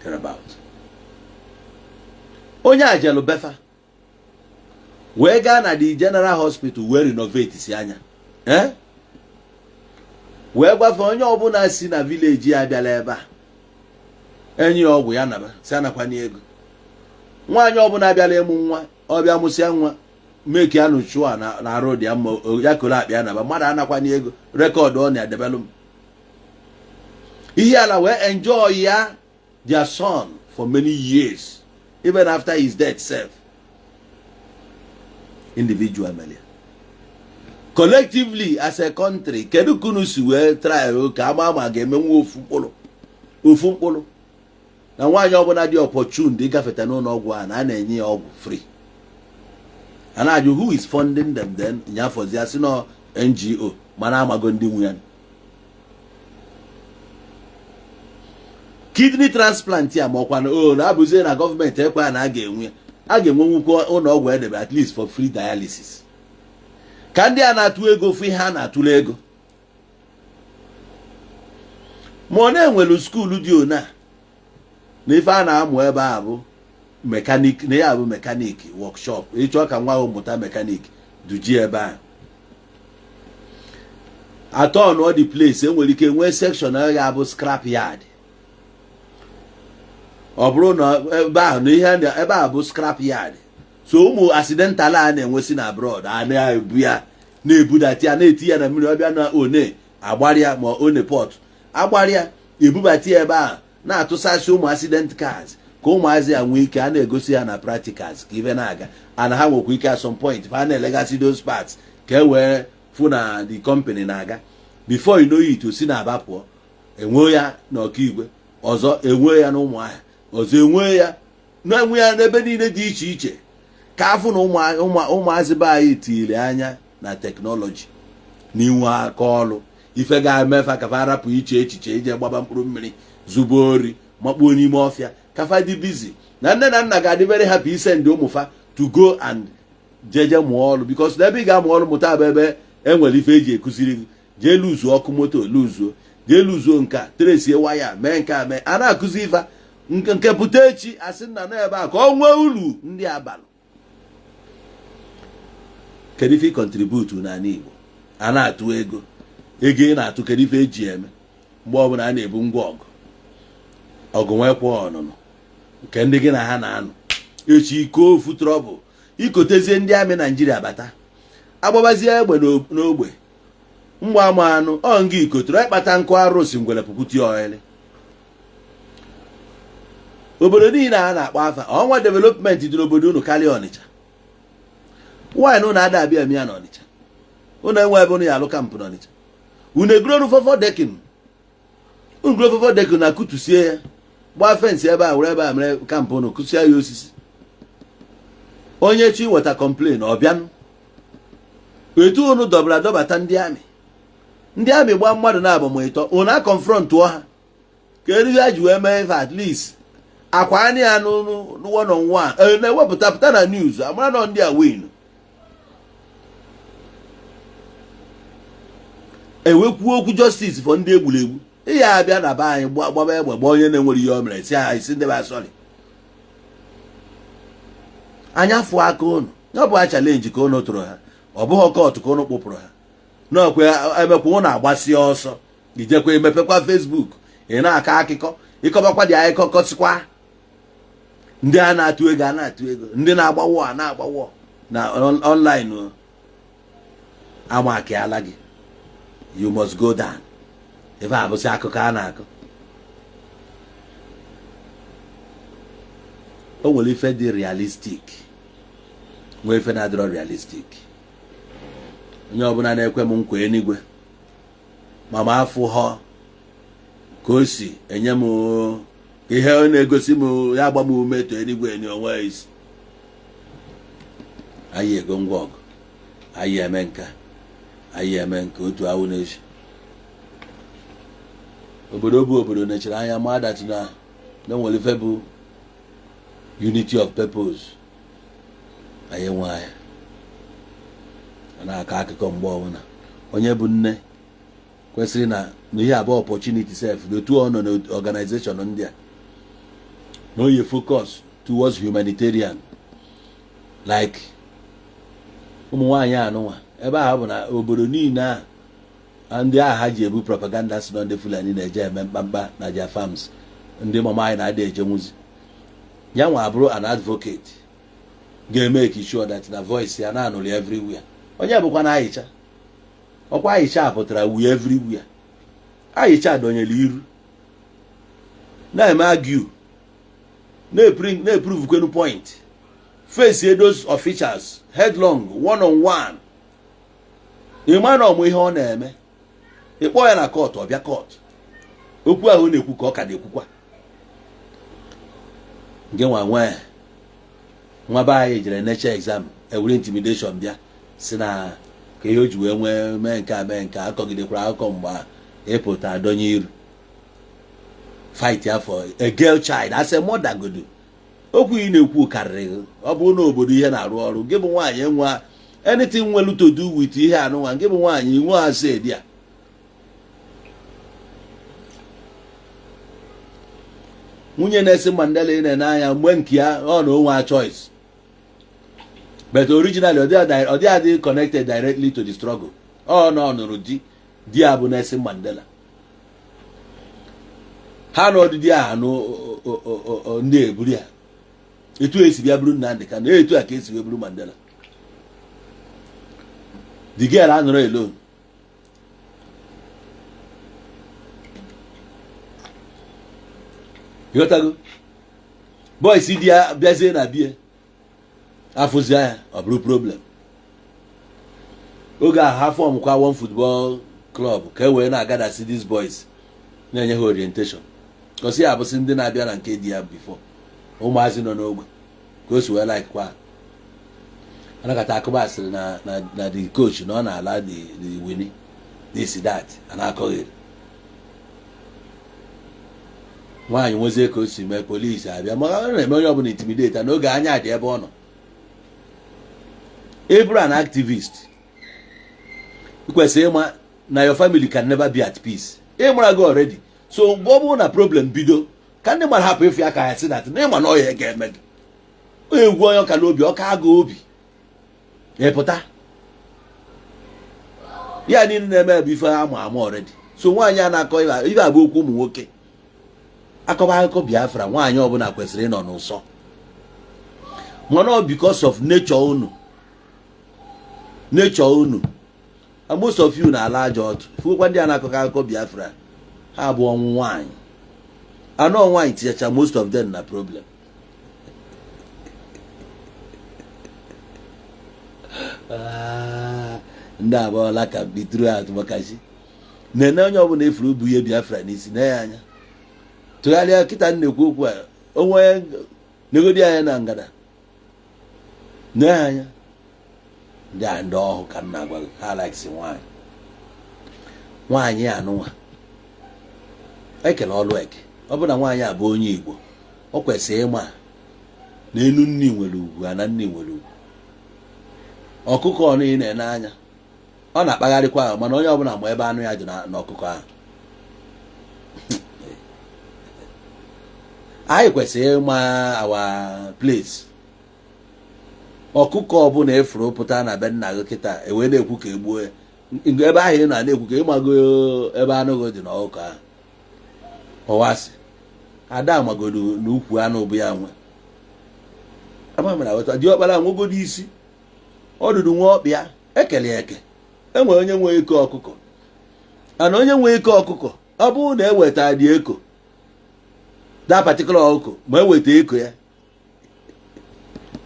thereabout. Onye ajelu befa wee gaa na the general hospital wee renovate si anya, eh? Wee gwafe onye ọbụla si na village ya bịala ebe a, enyi ya ọgwụ ya naba si anakwana ego. Nwaanyị ọbụla bịara ịmụ nwa, ọbịa mụsịa nwa, meki ya nụchụa na arụ dị ya mma, ya koro akpa ya naba. Mmadụ anakwana ego. Record ọ na-edebelụ m ihe ala wee enjoy ya their son for many years, even after his death sef. Individual melia, collectively as a country, kedu ka unu si wee try ka ama ma ga-emenwu ofu mkpụrụ, ofu mkpụrụ na nwaanyị ọbụla dị opportune dị gafeta n'ụlọ ọgwụ a na a na-enye ya ọgwụ free? A na-ajụ who is funding them. Then nyafọzi ya si nọ NGO, mana amago ndị nwe ya. Kidney transplant ya, ma ọkwa na o na-abụzie na gọọmenti ekwe na a ga-enwe, a ga-enwenwukwa ụlọ ọgwụ edebe at least for free dialysis, ka ndị a na-atụ ego fụ ihe a na-atụle ego. Ma ọ na-enwelu school dị ona na ife a na-amụ ebe a bụ mechanic, na ya bụ mechanic workshop. Ịchọ ka nwa ahụ mụta mechanic, duji ebe a atọ nọ the place. Enwere ike nwee section ya bụ scrap yard. Ọ bụrụ na ebe ahụ na ihe ebe a bụ scrap yard, so ụmụ accidental a na-enwesị na abroad, a na-ebu ya, na-ebudata ya, na-eti ya na mmiri, ọbịa na one agbarịa, ma one port agbarịa, ebubata ya ebe a na-atụsasị ụmụ accident cars, ka ụmụazị ya nwee ike a na-egosi ya na practicals, ka ife na-aga. Ana ha nwekwa ike at some point ha na-elegasị those parts, ka e wee fụ na the company na-aga. Before you know it, o si na Aba pụọ, enwee ya n'Ọkaigwe ọzọ, enwee ya n'Ụmụahịa ọzọ, enwee ya na-enwe ya n'ebe niile dị iche iche, ka afụ na ụmụazị be anyị tiri anya na technology n'inwe aka ọrụ, ife ga-emefa ka fa rapụ iche echiche ije gbaba mkpụrụ mmiri, zubo ori, makpuo n'ime ọfịa, kafa dị busy. Na nne na nna ga-adị very happy isend ụmụfa to go and jeje mụọ ọrụ, because n'ebe ị ga-amụ ọrụ mụta bụ ebe enwere ife eji ekụziri gị. Jee luzuo ọkụ moto, luzuo, jee luzuo nka, tresie waya, mee nke a, mee a na-akụzi ife nke pụta echi, asị nna nọ ebe a ka ọ nwee uru ndị abalị. Kedu ife ị contribute n'ala Igbo? A na-atụ ego, ego ị na-atụ, kedu ife eji eme? Mgbe ọbụla a na-ebu ngwa ọgụ, ọgụ nwekwa ọnụnụ nke ndị gị na ha na-anọ echi iko ofu trouble, ikotezie ndị amị Naijiria bata, agbabazie egbe n'ogbe. Mgba ama anụ ọ nga ikotoro ịkpata nkụ arụsị ngwere pukuti oil. Obodo niile a na-akpọ afa ọnwa development dị n'obodo unu karịa Ọnịcha. Wine unu ada abịa eme ya n'Ọnịcha. Unu enwe ebe unu ya alụ camp n'Ọnịcha. Unu egoro fọfọ decking. Unu goro fọfọ decking na kutusie ya. Gbaa fence ebe a were ebe a mere camp unu kụsie ya osisi. Onye chi weta complain ọ bịanụ. Etu unu dọbara dọbata ndị army. Ndị army gbaa mmadụ na abụ ma ịtọ unu a confront ha. Ka eriri ha ji wee mee ife at least akwa anya ya n'one on one na-ewepụta pụta na news amara nọ ndị a win. Ewekwuo okwu justice for ndị egburu egbu. Ihe abịa na be anyị gbaba egbe gba onye na-enwere ihe o mere si ha isi ndị be sorry. Anya fụọ aka unu. Ọ bụ a challenge ka unu tụrụ ha. Ọ bụghị court ka unu kpụpụrụ ha. N'ọkwa emekwa unu agbasie ọsọ. Ijekwa emepekwa Facebook ị na-akọ akụkọ ịkọbakwa dị akụkọ kọsịkwa ndị a na-atụ ego a na-atụ ego ndị na-agba wọ a na-agba wọ na online amakiala gị. You must go down. Ebe a bụsị akụkọ a na-akọ. O nwere ife dị realistic nwee ife na-adịrọ realistic. Onye ọbụla na-ekwe m nkwa enigwe ma ma afụ họ ka o si enye m ihe ọ na-egosi m ya agba m ume to enigwe enyi onwe isi. Anyị ego ngwa ọgụ, anyị eme nka, anyị eme nke otu awụ na-echi. Obodo bụ obodo nechara anya ma adati na na nwere ife bụ unity of purpose. Anyị enwe anya a na-akọ akụkọ mgbe ọbụla. Onye bụ nne kwesịrị na ihe abụọ opportunity sef n'otu ọ nọ n'organization ndị a na oye focus towards humanitarian like ụmụ nwaanyị anụnwa ebe ahụ bụ na obodo niile a ndị agha ha ji ebu propaganda si na ndị Fulani na-eje eme mkpamkpa na their farms. Ndị mama anyị na-ada ejenwuzi ya nwa abụrụ an advocate ga-eme ka sure that na voice ya na-anụrụ everywhere. Onye bụkwa na Aisha ọkwa Aisha pụtara wu everywhere. Aisha dọnyere iru na-eme argue na-eprove kwenu point face those officials headlong one on one. Ịma na ọmụ ihe ọ na-eme ịkpọ ya na court ọ bịa court okwu ahụ na-ekwu ka ọ ka na-ekwukwa. Nke nwa nwee nwa be anyị jere necha exam ewere intimidation bịa si na ka ihe o ji wee nwee mee nke a mee nke a akọgidekwara akụkọ mgbe ịpụta adọnye iru fight ya for a girl child as a mother godo. Okwu ị na-ekwu karịrị ọ bụrụ na obodo ihe na-arụ ọrụ gị bụ nwaanyị enwe anything nwere to do with ihe anụnwa gị bụ nwaanyị nwe asa edi a. Nwunye Nelson Mandela ị na-ene anya mgbe nke ya ọ na onwe a choice, but originally ọ dị adị connected directly to the struggle. Ọ na ọ nụrụ di di ya bụ Nelson Mandela. Ha na ọdịdị a nụ ndị eburu ya etu esi bịa buru Nnamdi Kanu etu a ka esi wee buru Mandela. The girl anọrọ alone. Ịghọtago boys di ya bịazie na bie afụzi ya ọ bụrụ problem. Oge ahụ ha form kwa one football club ka e wee na-agadasi these boys na-enye ha orientation kọsi ya abụsị ndị na-abịa na nke di ya before ụmụazị nọ n'ogbe ka o si wee like kwa anakọta akụba asịrị na na na the coach na ọ na-ala the winning this that a na-akọghịrị nwaanyị nwezie ka o si mee polisi abịa ma ọ na-eme onye ọbụla intimidate n'oge anya dị ebe ọ nọ. Ị bụrụ an activist ị kwesịrị ịma na your family can never be at peace. Ị mara gị already, so mgbe ọ bụrụ na problem bido ka ndị mmadụ hapụ ịfụ aka ya si that na ịma na ọya ga-eme gị onye egwu onye ọka n'obi ọka agụ obi ịpụta ya niile na-eme bụ ife ama ama already. So nwaanyị a na-akọ ife abụ okwu ụmụ nwoke akọba akụkọ Biafra nwaanyị ọbụla kwesịrị ịnọ n'ụsọ mana ọ because of nature unu And most of you na-ala aja ọtụ fụkwa ndị a na-akọkọ akụkọ Biafra ha bụ ọnwụ nwaanyị anọ nwaanyị tinyecha most of them na problem. Ndị abụọla ka bitru atụ makachi na-ene onye ọbụla efuru bụ ihe Biafra n'isi na ya anya tụgharịa kịta na-ekwu okwu a onwe negodi anya na ngada na ya anya ndị a ndị ọhụụ ka m na-agwa gị ha likes nwaanyị nwaanyị anụnwa ekele ọlụ eke ọ bụ na nwaanyị a bụ onye Igbo ọ kwesịrị ịma na enu nni nwere ugwu ana nni nwere ugwu. Ọkụkọ ọ niile na-ene anya ọ na-akpagharịkwa ahụ mana onye ọbụla ma ebe anụ ya dị n'ọkụkọ ahụ. Anyị kwesịrị ịma our place. Ọkụkọ ọbụla efuru pụta na be nna gị kịta ewee na-ekwu ka egbuo ya ebe ahụ ị na-ekwu ka ịmago ebe anụ gị dị n'ọkụkọ ahụ. Ọwasị ada magodo n'ukwu anụ bụ ya nwe amamara diọkpara nwegodo isi ọdụdụ nwa ọkpịa ekele eke enwere onye nwe eko ọkụkọ ana onye nwe eko ọkụkọ ọ bụrụ na eweta dị eko that particular ọkụkọ ma eweta eko ya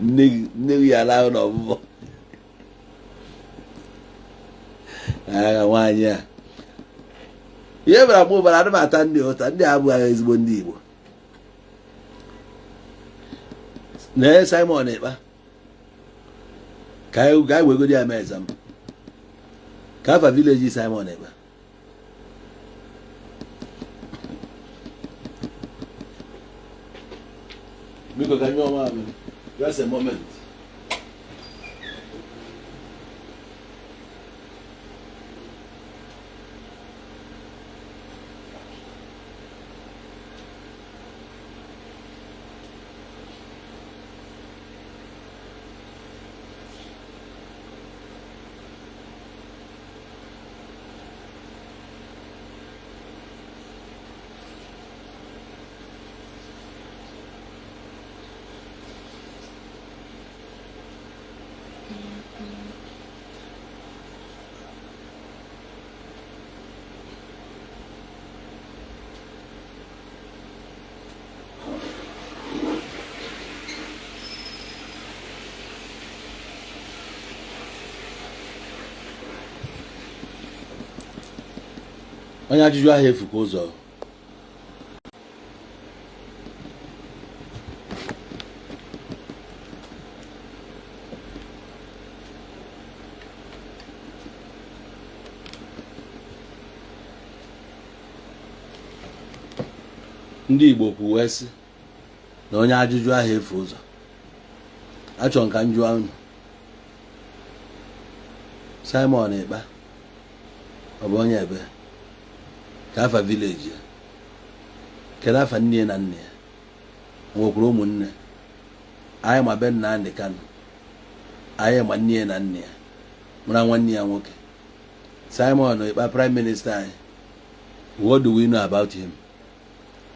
nne gị ya alahụ n'ọbụbọ. Agha nwaanyị a ihe mere mgbe ụbara adị m ata ndị ụta ndị abụghị ezigbo ndị Igbo. Na Simon Ekpa ka anyị wegodi ya mee example ka afa village Simon Ekpa biko ka nyụọ mamịrị just a moment. Onye ajụjụ ahụ efukwa ụzọ. Ndị Igbo kwuwe sị na onye ajụjụ ahụ efu ụzọ. Achọrọ m ka m jụọ unu, Simon Ekpa ọ bụ onye ebe? Ka afa village ya? Kedu afa nne na nne ya? Nwekwara ụmụnne? Anyị ma be Nnamdi Kanu, anyị ma nne na nne ya, mara nwanne ya nwoke. Simon Ekpa prime minister anyị, what do we know about him?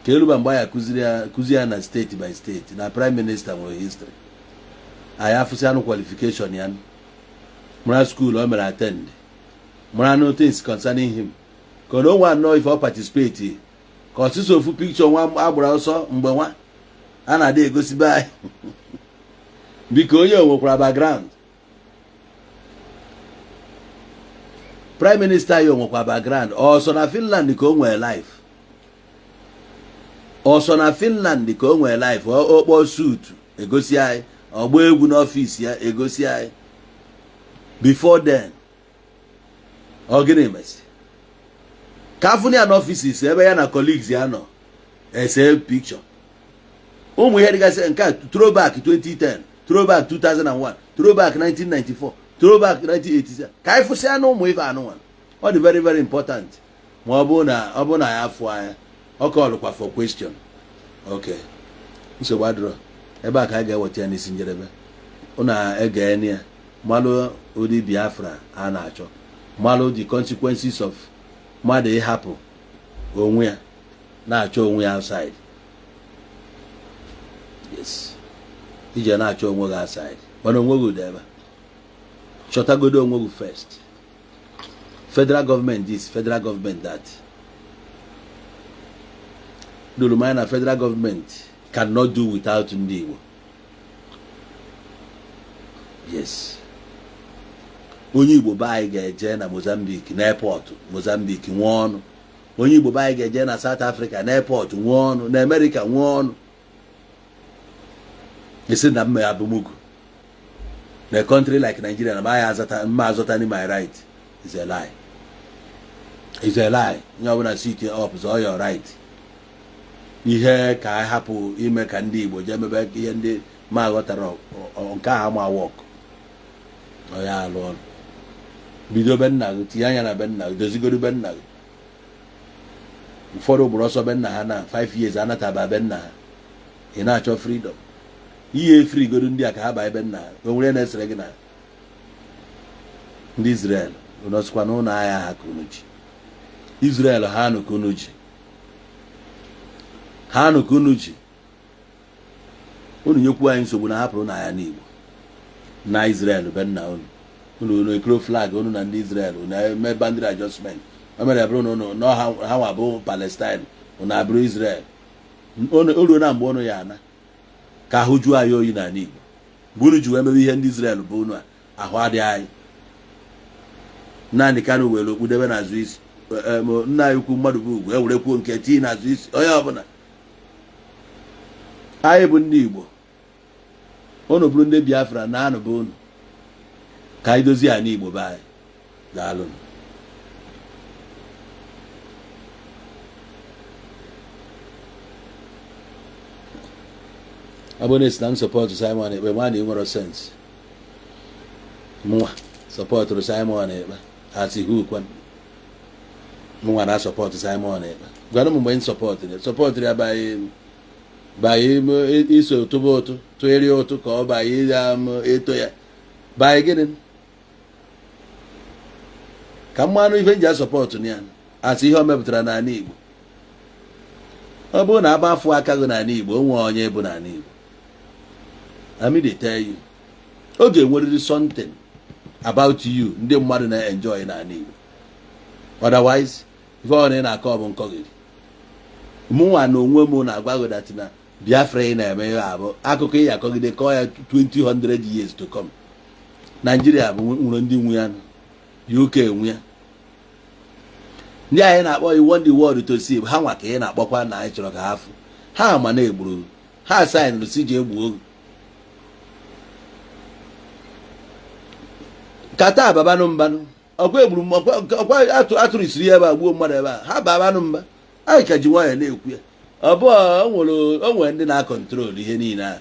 Ka eluba mgbe anyị akụzi ya na steeti by steeti na prime minister nwere history. Anyị afụsị anụ qualification ya, mara school o mere attend, mara no things concerning him. Ka na onwe anọ ife ọ participate ka ọsịsọ ofu picture nwa agbara ọsọ mgbe nwa a na-adị egosibe anyị. Biko onye nwekwara background. Prime minister ya onwekwa background. Ọsọ na Finland ka o nwee life. Ọsọ na Finland ka o nwee life. Ọkpọ suit egosi anyị, ọgba egwu n'ọfịs ya egosi anyị. Before then ọ gịnị mesi ka afụ ya n'ọfịs ebe ya na colleagues ya nọ ese picture. Ụmụ ihe dịgasị nke a throwback 2010, throwback 2001, throwback 1994, throwback 1987. Ka anyị fụsịa na ụmụ ife anụnwa ọ dị very very important. Ma ọ bụ na ya afụ anya ọ kọlụkwa for question. Okay, nsogbu adịrọ. Ebe a ka anyị ga-eweta ya n'isi njedebe. Ụna ege ya malụ ụdị Biafra a na-achọ, malụ the consequences of mmadụ ịhapụ onwe ya na-achọ onwe ya outside. Yes, ije na-achọ onwe gị outside, mana onwe gị ụdị ebe chọtagodo onwe gị first. Federal government this, federal government that. Doro m anya na federal government cannot do without ndị Igbo. Yes, onye Igbo be anyị ga-eje na Mozambique na airport Mozambique nwee ọnụ. Onye Igbo be anyị ga-eje na South Africa na airport nwee ọnụ, na America nwee ọnụ. Esi na mma abụmugu na a country like Nigeria na mma azọta mma azọta my right is a lie, is a lie. Onye ọbụla sit up, zọọ your right. Ihe ka anyị hapụ ime ka ndị Igbo jee mebe ihe ndị ma ghọtara nke ahụ ma work ya alụ ọrụ. Bido be nna gị, tinye anya na be nna gị, dozigodo be nna gị. Ụfọdụ gburu ọsọ be nna ha na 5 years anataba be nna ha. Ị na-achọ freedom, ihe efirigodo ndị a ka ha baa ebe nna ha. O nwere na-esere gị na ndị Israel unu sịkwa na ụlọ agha ha ka unu ji Israel ha nụ ka unu ji ha nụ ka unu ji unu nyekwu anyị nsogbu na hapụrụ na ya n'Igbo na Israel be nna unu. Unu unu ekuro flag unu na ndị Israel, unu eme boundary adjustment. O mere bụrụ na unu na ha nwa bụ Palestine, unu abụrụ Israel. O ruo na mgbe unu ya ana ka ahụ juo anyị oyi n'ala Igbo. Mgbe unu ji wee mebe ihe ndị Israel bụ unu a, ahụ adịghị anyị. Nnamdi Kanu were okpu debe n'azụ isi. Nna anyị ukwu mmadụ bụ ugwu ewere kwuo nke tii n'azụ isi onye ọbụla. Anyị bụ ndị Igbo, unu bụrụ ndị Biafra na anụ bụ unu ka anyị dozie ala Igbo be anyị. Daalụ. Ọ bụrụ na esi na m support Simon Ekpa, ma na ị nwere sense. Mụnwa supportụrụ Simon Ekpa asị hu kwan. Mụnwa na support Simon Ekpa, gwana m mgbe m supportụrụ ya. Supportụrụ ya banye iso tụba ụtụ, tụgharịa ụtụ ka ọ banye ya m eto ya banye gịnị ka mmanụ ife nji asupport ya asị ihe o mepụtara n'ala Igbo. Ọ bụrụ na agba afọ aka gị n'ala Igbo, o nwee onye bụ n'ala Igbo. I mean, they tell you ọ ga-enwerịrị something about you ndị mmadụ na-enjoy n'ala Igbo. Otherwise, ife ọ na ị na-akọ ọ bụ nkọgịrị. Mụnwa na onwe m na-agwa gị that na Biafra ị na-eme ihe abụ akụkọ ị akọgide kọọ ya 2000 years to come. Nigeria bụ nwere ndị nwe ya, UK nwe ya. Ndị anyị na-akpọ you want the world to see ha nwa ka ị na-akpọkwa na anyị chọrọ ka ha fụ ha ma na-egburu ha signụrụ si ji egbu ogu kata babanụ mbanụ. Ọkwa egburu m, ọkwa atụrụ isiri ebe a gbuo mmadụ ebe a. Ha babanụ mba, anyị ka ji nwayọọ na-ekwu ya. Ọ bụ o nwere ndị na-acontrol ihe niile ahụ.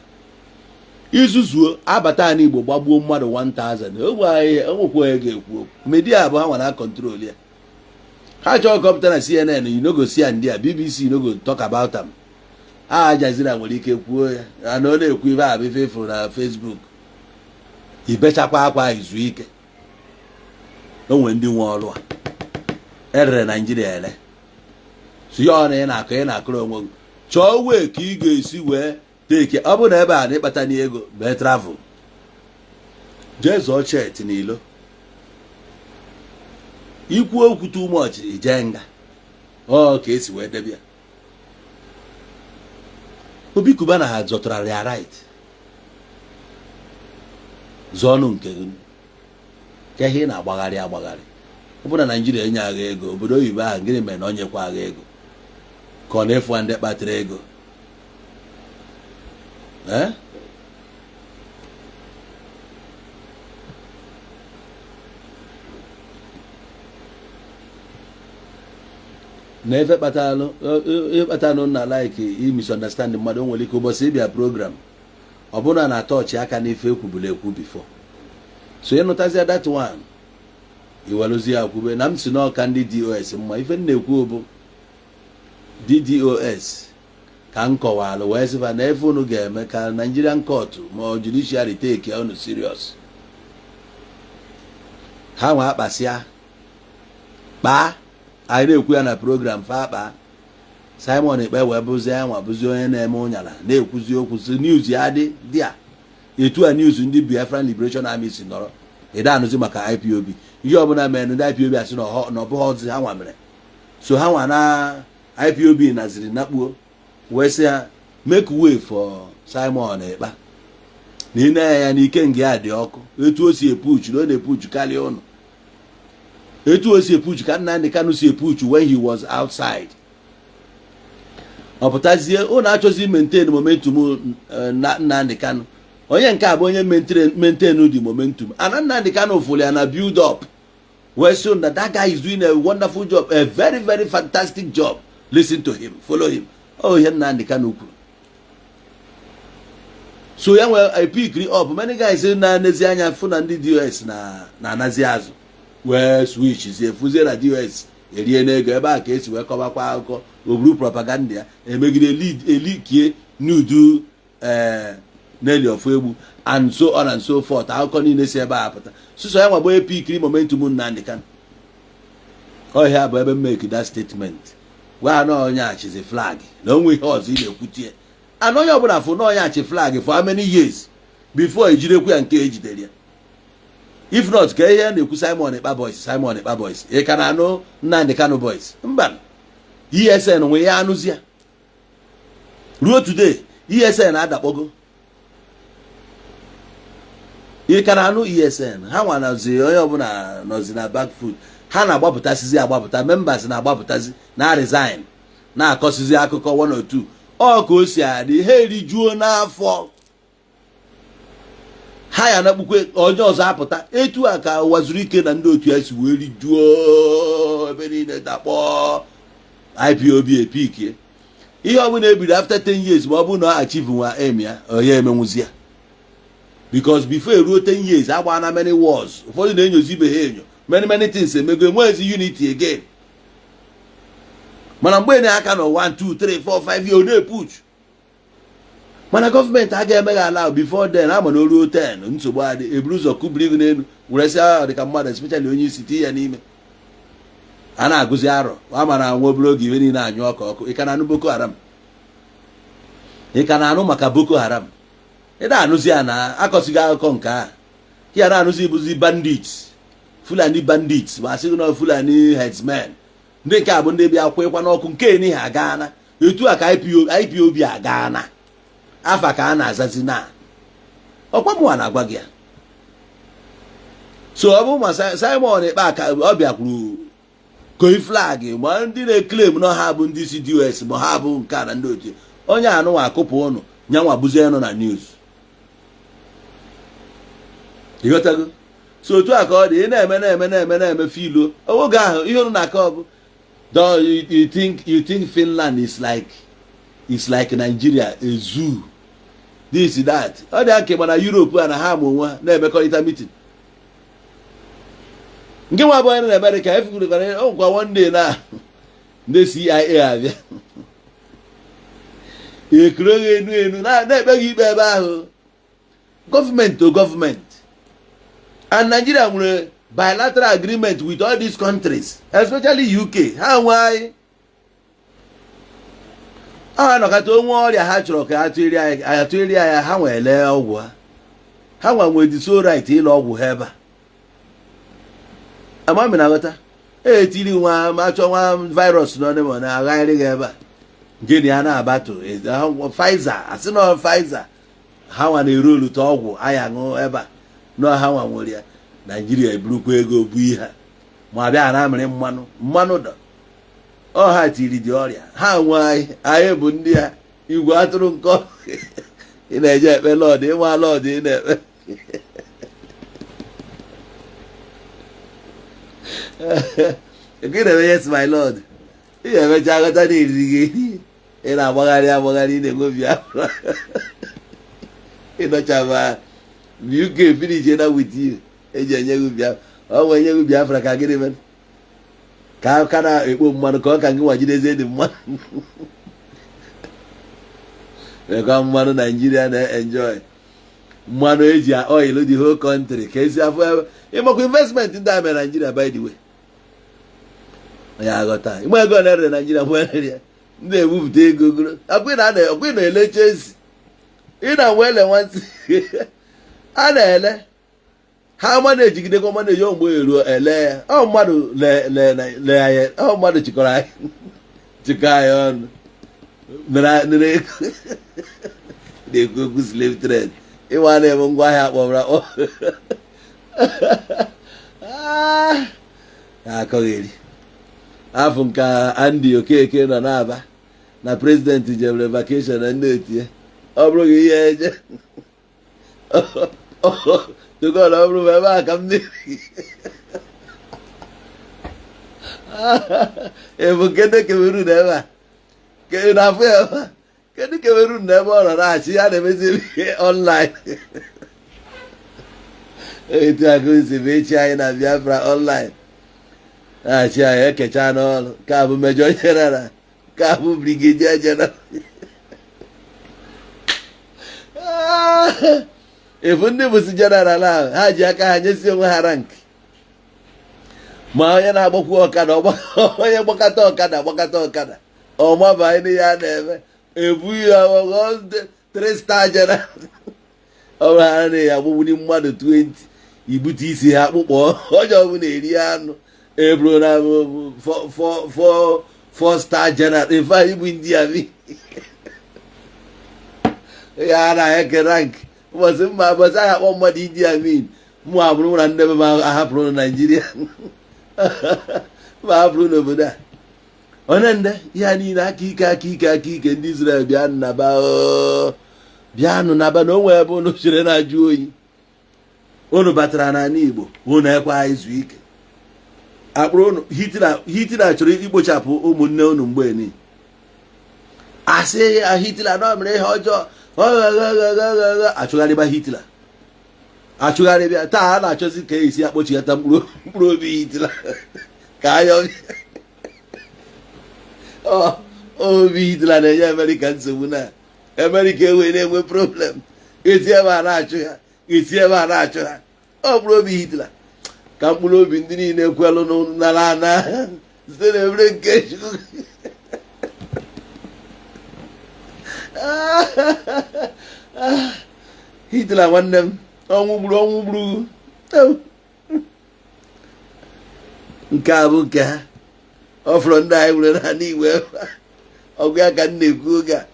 Izuzuo abata ala Igbo gbagbuo mmadụ 1000, ogbe anyị onwekwa onye ga-ekwu okwu. Media bụ ha nwa na-acontrol ya. Ha chọọ kọpụta na CNN, you no go see am there. BBC no go talk about am. Al Jazeera nwere ike kwuo ya na ọ na-ekwu ibe a bụ ife ifuru na Facebook. Ibechakwa akwa izu ike. O nwere ndị nwe ọrụ a erere Naijiria ere so ya ọ na ị na-akọ ị na-akụrụ onwe gị. Chọọ wee ka ị ga-esi wee teke. Ọ bụrụ na ebe a na ịkpata n'ego mee travel, jee zọọ chet n'ilo, ikwu okwu too much, ijee nga. Ọ ka esi wee debe ya. Obi Cubana ha zọtara ya right zọọnụ nke gị ka ihe ị na-agbagharị agbagharị. Ọ bụrụ na Naijiria enye agha ego, obodo oyibo ahụ gịnị mere na ọ nyekwa agha ego ka ọ na-efu ndị kpatara ego? Ee, na ife kpatalụ na like i misunderstand mmadụ. O nwere ike ụbọchị ịbịa program, ọ bụrụ na na-atọchị aka n'ife ekwubulu ekwu before, so ịnụtazie that one, iweluzi ya kwube na m si n'ọka ndị DOS mma. Ife m na-ekwu bụ DDoS ka m kọwalụ wee sịfa na efe unu ga-eme ka Nigerian court ma ọ judiciary take unu serious. Ha nwa akpasịa kpaa anyị na-ekwu ya na program fa akpa Simon Ekpa wee bụzie ya nwa bụzie onye na-eme ụnyala na-ekwuzi okwu si news ya dị dị a etu a news ndị Biafran Liberation Army si nọrọ. Ịda anụzi maka IPOB. Ihe ọbụla mere ndị IPOB asị na ọ bụghị ọzọ ha nwa mere. So ha nwa na IPOB naziri nakpuo wee sị ha make way for Simon Ekpa, na ị na-anya ya na ike nga ya dị ọkụ. Etu o si epuchu na ọ na-epuchu karịa ụnụ, etu o si epuchu ka Nnamdi Kanu si epuchu when he was outside. Ọ pụtazie, ụnụ achọzi maintain momentum na Nnamdi Kanu. Onye nke a bụ onye maintain the momentum, and Nnamdi Kanu fụrụ ya na build up wee sị na that guy is doing a wonderful job, a very, very fantastic job. Listen to him, follow him. Ọ ihe Nnamdi Kanu kwuru. So ya nwere I pick up many guys na-anezi anya fụ na ndị DOS na na-anazi azụ wee switch zie, fụzie na DOS erie n'ego. Ebe a ka esi wee kọbakwa akụkọ oburu propaganda ya emegide elikie nudu ee Nelly Ofoegbu and so on and so forth. Akụkọ niile si ebe a pụta sụsọ ya nwa bụ onye pickiri momentum Nnamdi Kanu. Ọhịa bụ ebe m make that statement, gwa ha na onye achizi flag na onwe ihe ọzọ ị na-ekwutie, and onye ọbụla fụ na onye achị flag for how many years before ejidekwu ya nke ejidere ya. If not, ka ihe na-ekwu Simon Ekpa boys, Simon Ekpa boys, ị ka na-anụ Nnamdi Kanu boys? Mba. ESN nwe ya anụzi ya ruo today. ESN adakpogo. Ị ka na-anụ ESN? Ha nwa nọzi, onye ọbụla nọzi na back foot. Ha na-agbapụtasịzi agbapụta, members na-agbapụtazi na resign, na-akọsizi akụkọ one or two. Ọ ka o si adị, ha erijuo n'afọ ha ya na-akpukwe onye ọzọ apụta. Etu a ka ụwa zuru ike na ndị otu ya si wee rijuo ebe niile dakpọọ. IPOB epikie ihe ọbụla ebiri after 10 years, ma ọ bụrụ na ọ achieve nwa aim ya, onye emenwuzi ya, because before eruo 10 years, agba many wars, ụfọdụ na-enyozi ibe ha enyo, many, many things emego, enweghịzi unity again. Mana mgbe na-aka nọ 1 2 3 4 5 years, ọ na-epuch, mana gọọmenti agaghị emeghe ala before then. Ama na o ruo 10, nsogbu adị. Eburu ụzọ kubiri gị n'elu were sị ahụ dịka mmadụ, especially onye isi tinye ya n'ime a na-agụzi arọ ama na nwa obere oge ibe niile anyụ ọkụ ọkụ. Ị ka na-anụ Boko Haram? Ị ka na-anụ maka Boko Haram? Ị na-anụzi ya na akọsighị akụkọ nke a ya na-anụzi bụzi bandits, Fulani bandits, ma asịghị na Fulani herdsmen. Ndị nke a bụ ndị bịa kwekwa n'ọkụ nke enihi agaana. Etu a ka IPOB agaana, afa ka a na-azazi na ọkwa mụnwa na-agwa gị ya. So ọ bụ ma Simon Ekpa ka ọ bịakwuru koi flag, ma ndị na-eclaim na ha bụ ndị si DOS, ma ha bụ nke a na ndị otu onye anụnwa akụpụ ụnụ nyanwa bụzie nọ na news. Ịghọtago? So otu a ka ọ dị. Ị na-eme, na-eme, na-eme, na-eme filo oge ahụ ihe unu na-akọ ọ bụ you think Finland is like Nigeria, a zoo, this, that. Ọ dị nke mana Europe a na ha ma onwe ha na-emekọrịta meeting. Nke nwa abụọ na Amerịka efukwara ọgwa one day na ndị CIA abịa ekuro gị enu enu na-ekpe gị ikpe ebe ahụ, gọọmenti to gọọmenti. And Nigeria nwere bilateral agreement with all these countries, especially UK. Ha nwe anyị ha nọkọta onwe ọrịa ha chọrọ ka atụeri anyị, ha nwee lee ọgwụ ha. Ha nwa nwere the so right ịlụ ọgwụ ha ebe a. Amami na aghọta etiri nwa ma chọọ nwa virus nọ n'ime na agagharị gị ebe a. Gịnị a na-abatụ Pfizer, asị na Pfizer ha nwa na-eru olute ọgwụ anyị aṅụ ebe a nọ, ha nwa nwere ya. Naijiria eburukwa ego bụ ihe ma bịa na amịrị mmanụ mmanụ dọ ọ ha tiri dị ọrịa ha nwe anyị. Anyị bụ ndị ya igwe atụrụ nkọ. Ị na-eje ekpe Lord, ịnwa Lord, ị na-ekpe gị na-eme. Yes, my Lord. Ị ga-emecha aghọta na eriri gị eri. Ị na-agbagharị agbagharị, ị na-enwe Biafra ịnọchaba UK finish na with you eji enye gị Biafra. Ọ nwe enye gị Biafra ka gịnị mere ka aka na-ekpo mmanụ ka ọ ka gị nwajidezie dị mmanụ mekwa mmanụ. Naijiria na-enjoy mmanụ eji oil the whole country ka esi afọ ebe ịmakwa investment ndị a mere Naijiria. By the way, onye aghọta ịma ego na-ere Naijiria mgbe ere ya ndị ebupụta ego goro ọkwa na-ele Chelsea, ị na nwa ele nwansi a na-ele. Ha ma na-ejigidekwa ma na-eji mgbe eruo ele ya. Ọ mmadụ le anyị, ọ mmadụ chịkọrọ anyị, chịkọ anyị ọnụ nere ego na-ekwu okwu slave trade. Ịwa na-eme ngwa ahịa kpọbara akpọ akọgheri afọ nke Andy Okeke nọ n'Aba na president jebere vacation na ndị otie. Ọ bụrụ gị ihe eje tụgọrọ, ọ bụrụ ebe a ka m na-eri ebu nke ndị Cameroon ebe a na-afụ ya ebe a. Kedu Cameroon na ebe ọ nọ na-achị ya na-emezi ihe online etu akụ si bụ echi anyị na Biafra online na-achị anyị ekecha n'ọrụ. Nke a bụ major general, nke a bụ brigadier general. Efu ndị bụzi general ahụ, ha ji aka ha nyesi onwe ha rank. Ma onye na-agbakwu ọkada, onye gbakọta ọkada gbakọta ọkada ọmaba anyị ya na-eme ebu ya 3 star general. Ọ bụrụ ha na ya agbụgburi mmadụ 20 ibute isi ha akpụkpọ onye ọbụla eri anụ eburu na 4 star general. Ife anyị bụ ndị ami ya na-eke rank ụbọchị mma ụbọchị ahụ akpọ mmadụ Idi Amin mụ abụrụ na nne m ahapụrụ na Naijiria ma hapụrụ n'obodo a onye nde ihe niile aka ike aka ike aka ike. Ndị Israel bịa naba, bịanụ naba na onwe ebe unu chere na-ajụ oyi. Unu batara n'ala Igbo, unu ekwe anyị zuo ike. Akpụrụ unu Hitler chọrọ ikpochapụ ụmụnne unu mgbe ni asị ya Hitler na o mere ihe ọjọọ, achụgharịba Hitler achụgharịbịa. Taa a na-achọzi ka esi akpọchighata mkpụrụ obi Hitler ka anya obi Hitler na-enye Amerịka nsogbu na Amerịka enwe na-enwe problem. Esi ebe a na-achụ ha, esi ebe a na-achụ ha. Ọ mkpụrụ obi Hitler ka mkpụrụ obi ndị niile kwelụ nara ana site na ebere nke Chukwu. Hitler nwanne m, ọnwụ gburu ọnwụ gburu. Nke a bụ nke ha ọ fọrọ ndị anyị nwere n'ala Igbo. Ọgụ ya ka m na-ekwu oge a,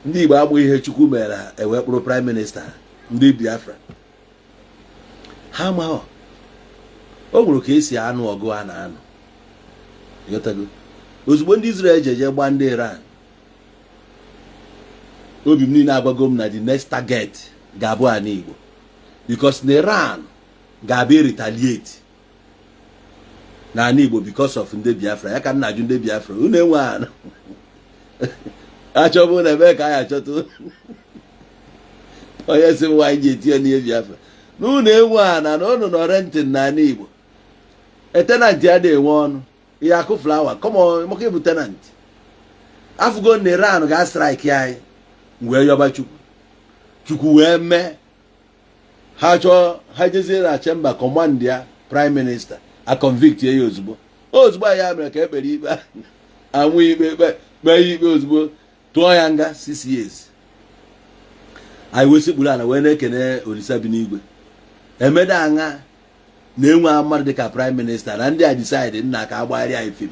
ndị Igbo agbụ ihe Chukwu mere ha ewee kpụrụ prime minister ndị Biafra. Ha amaghọ o nwere ka esi anụ ọgụ a na-anụ. Ịghọtago? Ozugbo ndị Israel ji eje gbaa ndị Iran, obi m niile agwago m na the next target ga-abụ ala Igbo, because na Iran ga-abịa retaliate n'ala Igbo because of ndị Biafra. Ya ka m na-ajụ ndị Biafra, unu enwe anụ achọbụ na ebe ka anyị achọta onye si m nwaanyị ji etinye n'ihe Biafra na unu enwe ana na unu nọ renting n'ala Igbo. A tenant adịghị enwe ọnụ ihe akụ flower come on maka ịbụ tenant. Afụgo na Iran ga-strike anyị wee yọba Chukwu, Chukwu wee mee ha chọọ ha jezie na chamber command ya prime minister a convict ya ozugbo ozugbo. Ya mere ka ekpere ikpe anwụ ikpe kpee ya ikpe ozugbo, tụọ ya nga 6 years. Anyị wee sekpuru ala wee na-ekene Olisa bi n'igwe emeda aṅa na-enwe mmadụ dịka prime minister na ndị a decide nna ka agbagharịa anyị fim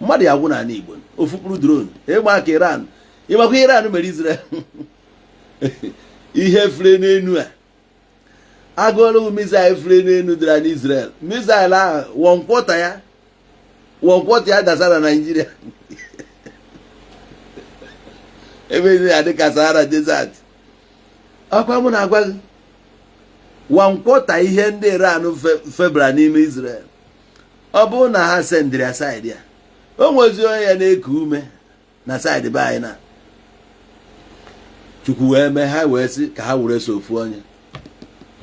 mmadụ ya gwụ n'ala Igbo ofu kpụrụ drone ịgba aka Iran. Ịmakwa Iran mere Israel ihe fere n'enu a agụọlụ missile fere n'enu dara n'Israel. Missile ahụ one quarter ya, one quarter ya dasa na Naịjirịa ebe ya dị ka Sahara Desert. Ọkwa mụ na-agwa gị one quarter ihe ndị Iran febara n'ime Israel, ọ bụrụ na ha sendịrị ya side ya, o nwezi onye ya na-eku ume na side be anyị na Chukwu wee mee ha wee sị ka ha were so ofu onye.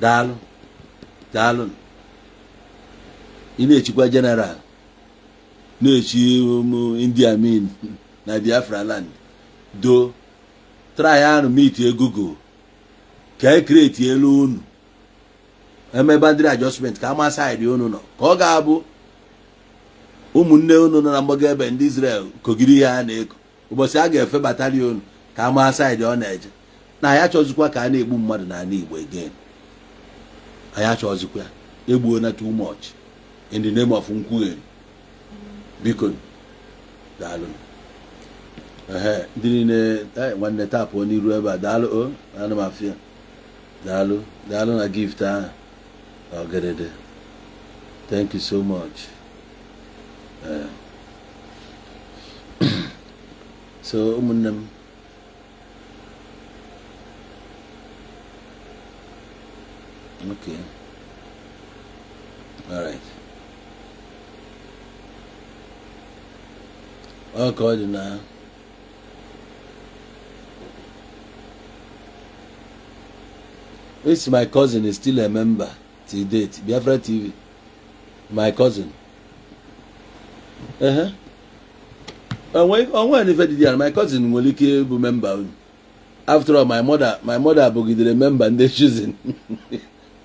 Daalụ daalụ. Ị na-echikwa general na-echi Idi Amin na Biafra land do try anụ meet Google ka e create elu unu eme boundary adjustment ka ama side unu nọ ka ọ ga-abụ ụmụnne unu nọ na mgbago ebe ndị Israel kogiri ihe a na-eko ụbọchị a ga-efe batali unu ka ama side ọ na-eje na ya chọzikwa ka a na-egbu mmadụ n'ala Igbo again. Anyị achọghịzikwa ya. Egbuo na too much in the name of nkwugheri. Biko daalụ. Ehe, ndị niile, nwanne, tapụọ n'iru ebe a. Daalụ o, ana m afịa. Daalụ, daalụ na gift ahụ. Ọgịrịdị, thank you so much. So ụmụnne m, okay, all right, ọ ka ọ dị na It's my cousin is still a member till date. Biafra TV. My cousin. Onwe ife dị ya, my cousin nwere ike ịbụ member unu. After all, my mother bụgidere member ndị Chosen.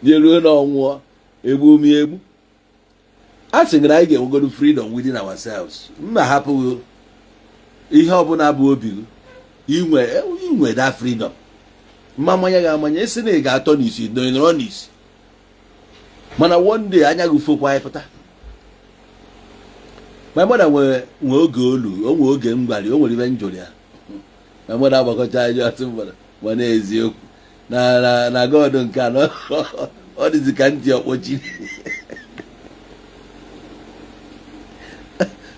Je ruo na ọnwụọ, egbu m egbu. A sị na anyị ga-enwegodu freedom within ourselves. Mma hapụghị ihe ọbụla bụ obi gị inwe inwe that freedom. Mma mmanya ga-amanye isi na ị ga-atọ n'isi nọrọ n'isi, mana one day anya gị fokwa anyị pụta. My mother nwere nwee oge olu, o nwee oge m gwara, o nwere ibe m jụrụ ya. My mother agbakọcha ajụ asị m mana eziokwu na God nke a na ọ dịzi ka ntị ọkpọchiri.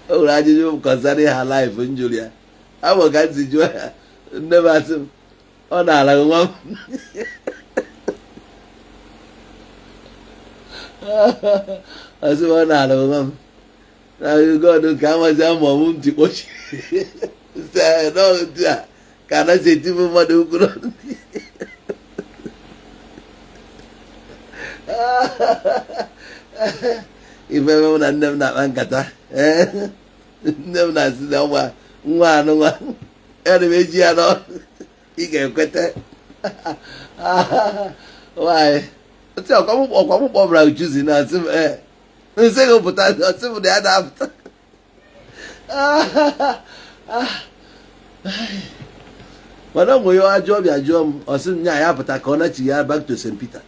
O nwere ajụjụ concerning her life m jụrụ ya, abụ ka ntị jụọ ya. Nne m asị m, ọ na-ala nwa m, ọsị m ọ na-ala nwa m na God nke amazi ama ọmụ ntị kpọchiri n'otu a ka anaghị etibu mmadụ ukwu n'ọnụ. Ife ebe m na nne m na-akpa nkata, nne m na-asị na nwa nwa anụ nwa ana m eji ya n'ọnụ, ị ga-ekweta nwaanyị ntị ọkwa m kpọbara uchuzi na asị m ee, nsị gị pụta, ọsị m na ya na-apụta. Mana ọ nwere ajọ ọbịa jụọ m, ọ sị m nya ya pụta ka ọ nachi ya back to St. Peter.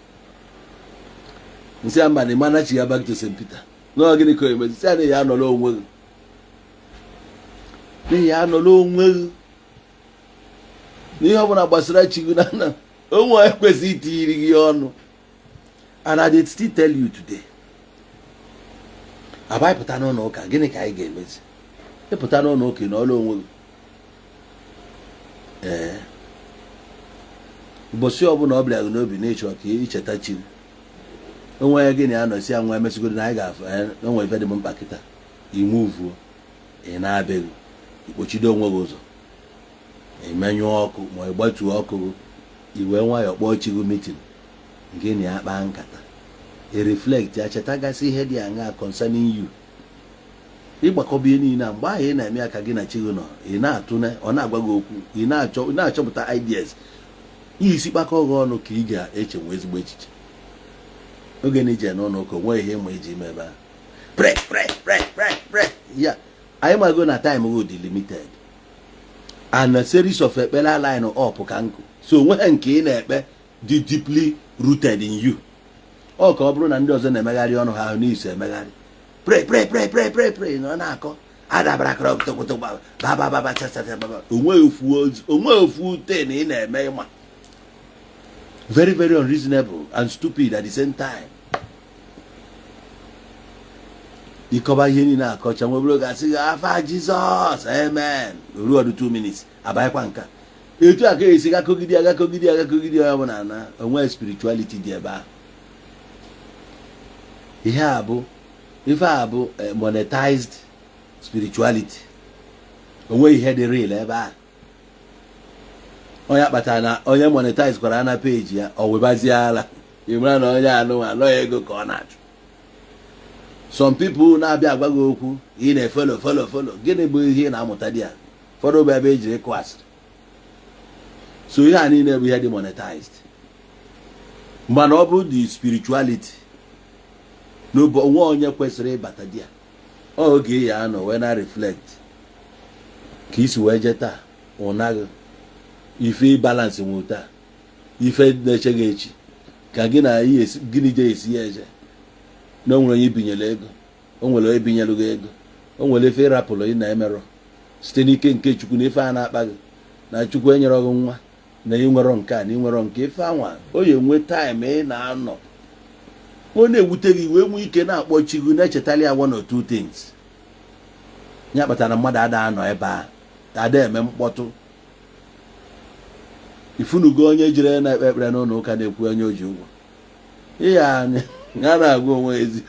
Nsị ya mba, na ịma nachi ya back to St. Peter n'ọ gịnị ka o emezi? Sị ya na ya anọrọ onwe gị, n'ihi ya anọrọ onwe gị n'ihe ọbụla gbasara chi gị na nna onwe ekwesịghị itinyere gị ọnụ. And I did still tell you today, abaghị pụta n'ụlọ ụka, gịnị ka anyị ga-emezi? Ịpụta n'ụlọ ụka, ị nọrọ onwe gị. Ee, ụbọchị ọbụla ọ bịara gị n'obi na ịchọ ka icheta chi gị, onwe ya gị na ya nọsi ya nwa emesigodo na anyị ga-afụ onwe ife dị m mkpa kịta, imuvuo, ị na-abịaghị ikpochido onwe gị ụzọ, imenyụọ ọkụ ma ị gbatuo ọkụ gị, i wee nwayọọ kpọọ chi gị meeting, nke na ya kpaa nkata, i reflect ya, chetagasị ihe dị aṅaa concerning you, ịgbakọba ihe niile a. Mgbe ahụ ị na-eme ya ka gị na chi gị nọ, ị na-atụne, ọ na-agwa gị okwu, ị na-achọ, ị na-achọpụta ideas ihe isi kpakọ gị ọnụ ka ị ga-eche nwe ezigbo echiche. Oge na ije n'ụlọ ụka, onwe ihe ịma iji ime ebe ahụ, pray, pray, pray, pray, pray ya. Anyị mago na time gị dị limited and a series of ekpere line up ka nkụ, so onwe ha nke ị na-ekpe dị deeply rooted in you. Ọ ka ọ bụrụ na ndị ọzọ na-emegharị ọnụ ha ahụ n'iso emegharị, pray, pray, pray, pray, pray, pray, nọ na-akọ adabara kọrọ ba ba ba ba cha cha cha ba ba. Onwe ofu ten ị na-eme ịma very very unreasonable and stupid at the same time. Ịkọba ihe niile akọcha nwe bụrụ gasị gị afa Jizọs, amen, ruo ọdụ 2 minutes abanyekwa nka etu a ka esi gakọgide agakọgide agakọgide ya bụ na onwe spirituality dị ebe ahụ. Ihe a bụ ife a bụ monetized spirituality. Onwe ihe dị real ebe a. Onye kpatara na onye monetize kwara na page ya, ọ webazie ala, ị mara na onye anụ anọ ego ka ọ na-achụ. Some people na-abịa agwa gị okwu, ị na-efollow, follow, follow, gịnị bụ ihe ị na-amụta dị ya? Ụfọdụ bụ ebe ejiri ịkụ asịrị. So ihe a niile bụ ihe dị monetized, mana ọ bụ the spirituality n'obe onwe onye kwesịrị ịbata di ya. Oge ya anọ wee na reflect ka isi wee jee taa, ụnaghị ife balance nwe taa, ife na-eche gị echi. Ka gị na gịnị je esi ya eje na o nwere onye ibinyere ego, o nwere onye binyere gị ego, o nwere ife ịrapụrụ ị na-emerọ site n'ike nke Chukwu na ife a na-akpa gị na Chukwu enyere gị nwa na ịnwerọ nke a na ịnwerọ nke ife anwa. O ya enwe time ị na-anọ, ọ na-ewute gị, wee nwee ike na-akpọ chi gị, na-echetali ya one or two things. Ya kpatara mmadụ ada anọ ebe a ada eme mkpọtụ. Ifunugo onye jere na-ekpe ekpere n'ụlọ ụka na-ekwu onye o ji ụgwọ ihe a na-agwa onwe ezi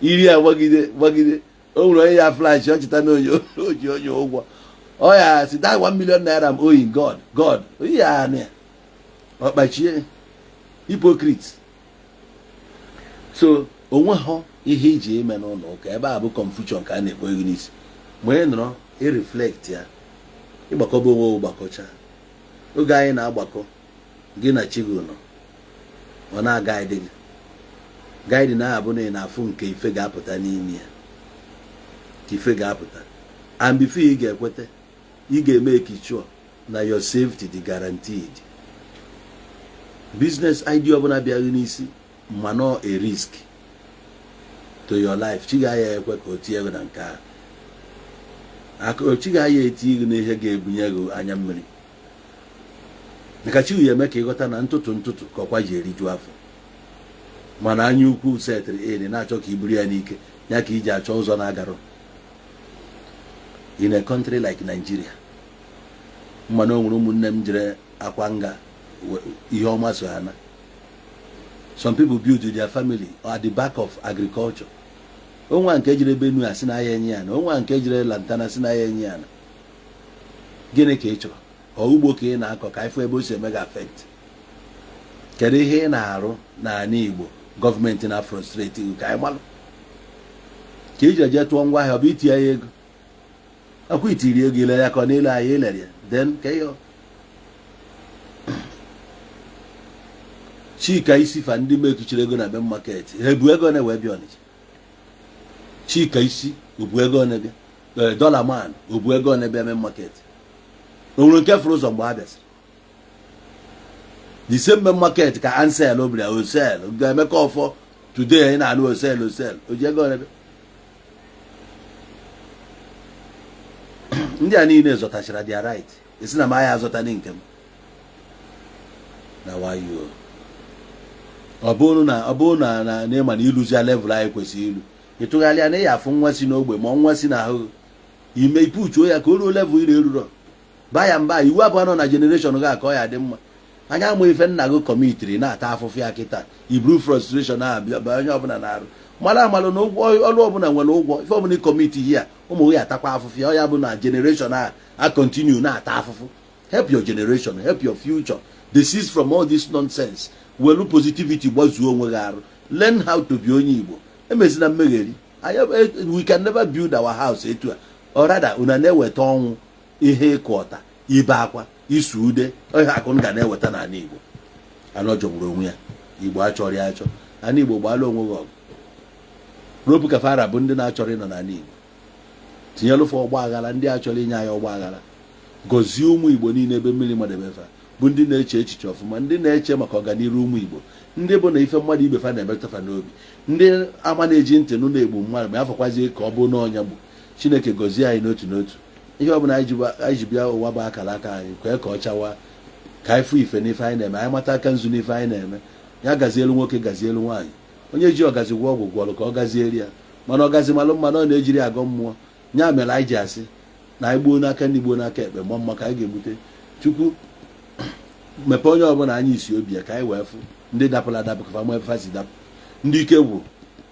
iri ya gbagide gbagide. O nwere onye ya flash ọ cheta na onye o ji onye ụgwọ, ọ ya si that 1 million naira I'm owing God, God ihe a ya ọkpachie hypocrite. So onwe ha ihe iji ime n'ụlọ ụka ebe a bụ confusion ka a na-ekpo gị n'isi. Mgbe ị nọrọ ireflect ya, ịgbakọba onwe gbakọcha oge anyị na-agbakọ, gị na chi gị nọ, ọ na-aguide gị. Guide na-abụ na ị na-afụ nke ife ga-apụta n'ime ya, ka ife ga-apụta. And before ị ga-ekweta, ị ga-eme sure na your safety dị guaranteed. Business idea ọbụla bịaghị n'isi mana a risk to your life, chi ga-aya ekwe ka o tinye gị na nke ahụ. Chi ga-aya eti gị n'ihe ga-ebunye gị anya mmiri, maka chi ya eme ka ịghọta na ntụtụ ntụtụ ka ọkwa ji eriju afọ. Mana anya ukwu setịrị in na-achọ ka i buru ya n'ike ya, ka iji achọ ụzọ na-agarụ in a country like Nigeria. Mana o nwere ụmụnne m jere akwa nga ihe ọma so ha na. Some people build their family at the back of agriculture. Onwa nke jere Benue asị na ya enye ya na onwa nke jere Lantana si na ya enye ya na gịnị ka ị chọrọ? Ọ ugbo ka ị na-akọ ka ifụ ebe o si eme gị affect. Kedu ihe ị na-arụ n'ala Igbo gọọmenti na frustrate gị? Ka anyị malụ ka iji eje tụọ ngwa ahịa. Ọ bụ itinye ya ego akwa itiri ego ile ya ka ọ na-ele ahịa ilere ya, then ka ihe Chika isi fa ndị mekuchiri ego na main market ha ebu ego na wee bịa Ọnịcha. Chika isi obu ego na-bịa, dollar man obu ego na-bịa main market. O nwere nke fụrụ ụzọ mgbe a bịasịrị the same main market ka Ansel obiri osel ga-emeka ọfọ. Today ị na-anụ osel osel oji ego na-bịa. Ndị a niile zọtachara their right, esi na m aya azọtani nke m na wayo. Ọ bụrụ na ọ bụrụ na na ịma na ịlụzi ya level anyị kwesịrị ilu, ịtụgharịa na ya afụ nwa si n'ogbe ma nwa si n'ahụ ime ipuchuo ya ka o ruo level ire eruro ba ya mba. Iwu abụọ nọ na generation gị ka ọ ya dị mma. Anya amụ ife nna gị commitiri na-ata afụfụ ya kịta, iburu frustration a bịa onye ọbụla na-arụ mara amalụ na ụgwọ ọrụ ọbụla nwere ụgwọ. Ife ọbụla commit ya, ụmụ gị atakwa afụfụ ya. Ọ ya bụ na generation a a continue na-ata afụfụ. Help your generation, help your future. Desist from all this nonsense. Welu positivity gbazuo onwe gị arụ. Learn how to be onye Igbo. Emezina mmegheri. We can never build our house etu a, or rather una na-eweta ọnwụ, ihe ịkụ ọta, ibe akwa, isu ude, ihe akụ ga na-eweta n'ala Igbo. Anọ jọgburu onwe ya. Igbo achọrọ ya achọ. Ala Igbo, gbaala onwe gị ọgụ. Ropu kafara bụ ndị na-achọrọ ịnọ n'ala Igbo tinyelụfe ọgba aghara. Ndị achọrọ inye anyị ọgba aghara. Gọzie ụmụ Igbo niile ebe mmiri madebefa, bụ ndị na-eche echiche ọfụma, ndị na-eche maka ọganiru ụmụ Igbo, ndị bụ na ife mmadụ ibe fa na-emetụta n'obi, ndị ama na-eji ntị nụ na-egbu mmadụ ma afọkwazie ka ọ bụ n'ọnya gbu. Chineke gọzie anyị n'otu n'otu. Ihe ọbụla anyị ji bịa ụwa bụ akara aka anyị. Kwee ka ọ chawa, ka anyị fụ ife n'ife anyị na-eme, anyị mata aka nzu n'ife anyị na-eme. Ya gazielu nwoke, gazielu nwaanyị. Onye ji ọgazi gwọ ọgwụ gwọrọ ka ọ gazieri ya, mana ọgazi malụ mma na ọ na-ejiri agọ mmụọ. Ya mere anyị ji asị na anyị gbuo n'aka ndị gbuo n'aka ekpe mma mma ka anyị ga-egbute. Chukwu mepee onye ọbụla anya isi obi ya, ka anyị wee fụ ndị dapụrụ adapụ, ka fa ebe fa si dapụ. Ndị ike gwụrụ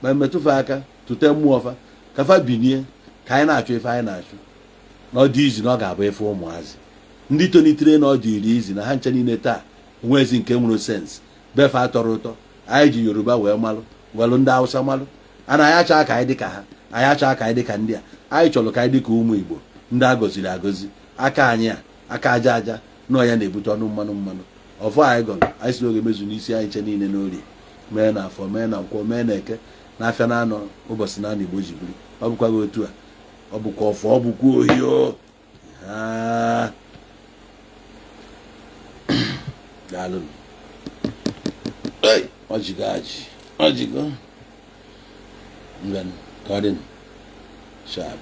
ma metụfe aka tụte mmụọ fa, ka fa binie, ka anyị na-achụ ife anyị na-achụ na ọ dị izi, na ọ ga-abụ ife ụmụazị ndị tonitere na ọ dị iri izi na ha nche niile taa nwezi nke nwere sense befe atọrọ ụtọ. Anyị ji Yoruba wee malụ, welụ ndị Hausa malụ ana. Anyị achọghị ka anyị dị ka ha. Anyị achọghị ka anyị dị ka ndị a. Anyị chọrọ ka anyị dị ka ụmụ Igbo ndị a gọziri agọzi. Aka anyị a aka aja aja nọọ ya na-ebute ọnụ mmanụ mmanụ ọfọ anyị gọrọ. Anyị si n'oge mezu n'isi anyị nche niile, n'orie mee na afọ, mee na nkwọ, mee na eke, na afịa na anọ, ụbọchị na anọ Igbo ji biri. Ọ bụkwa gị otu a, ọ bụkwa ọfọ, ọ bụkwa ohi o. Ha daalụ. Hey, ọjịgo ajị ọjịgo. Ngwanụ, ka ọ dị sharp.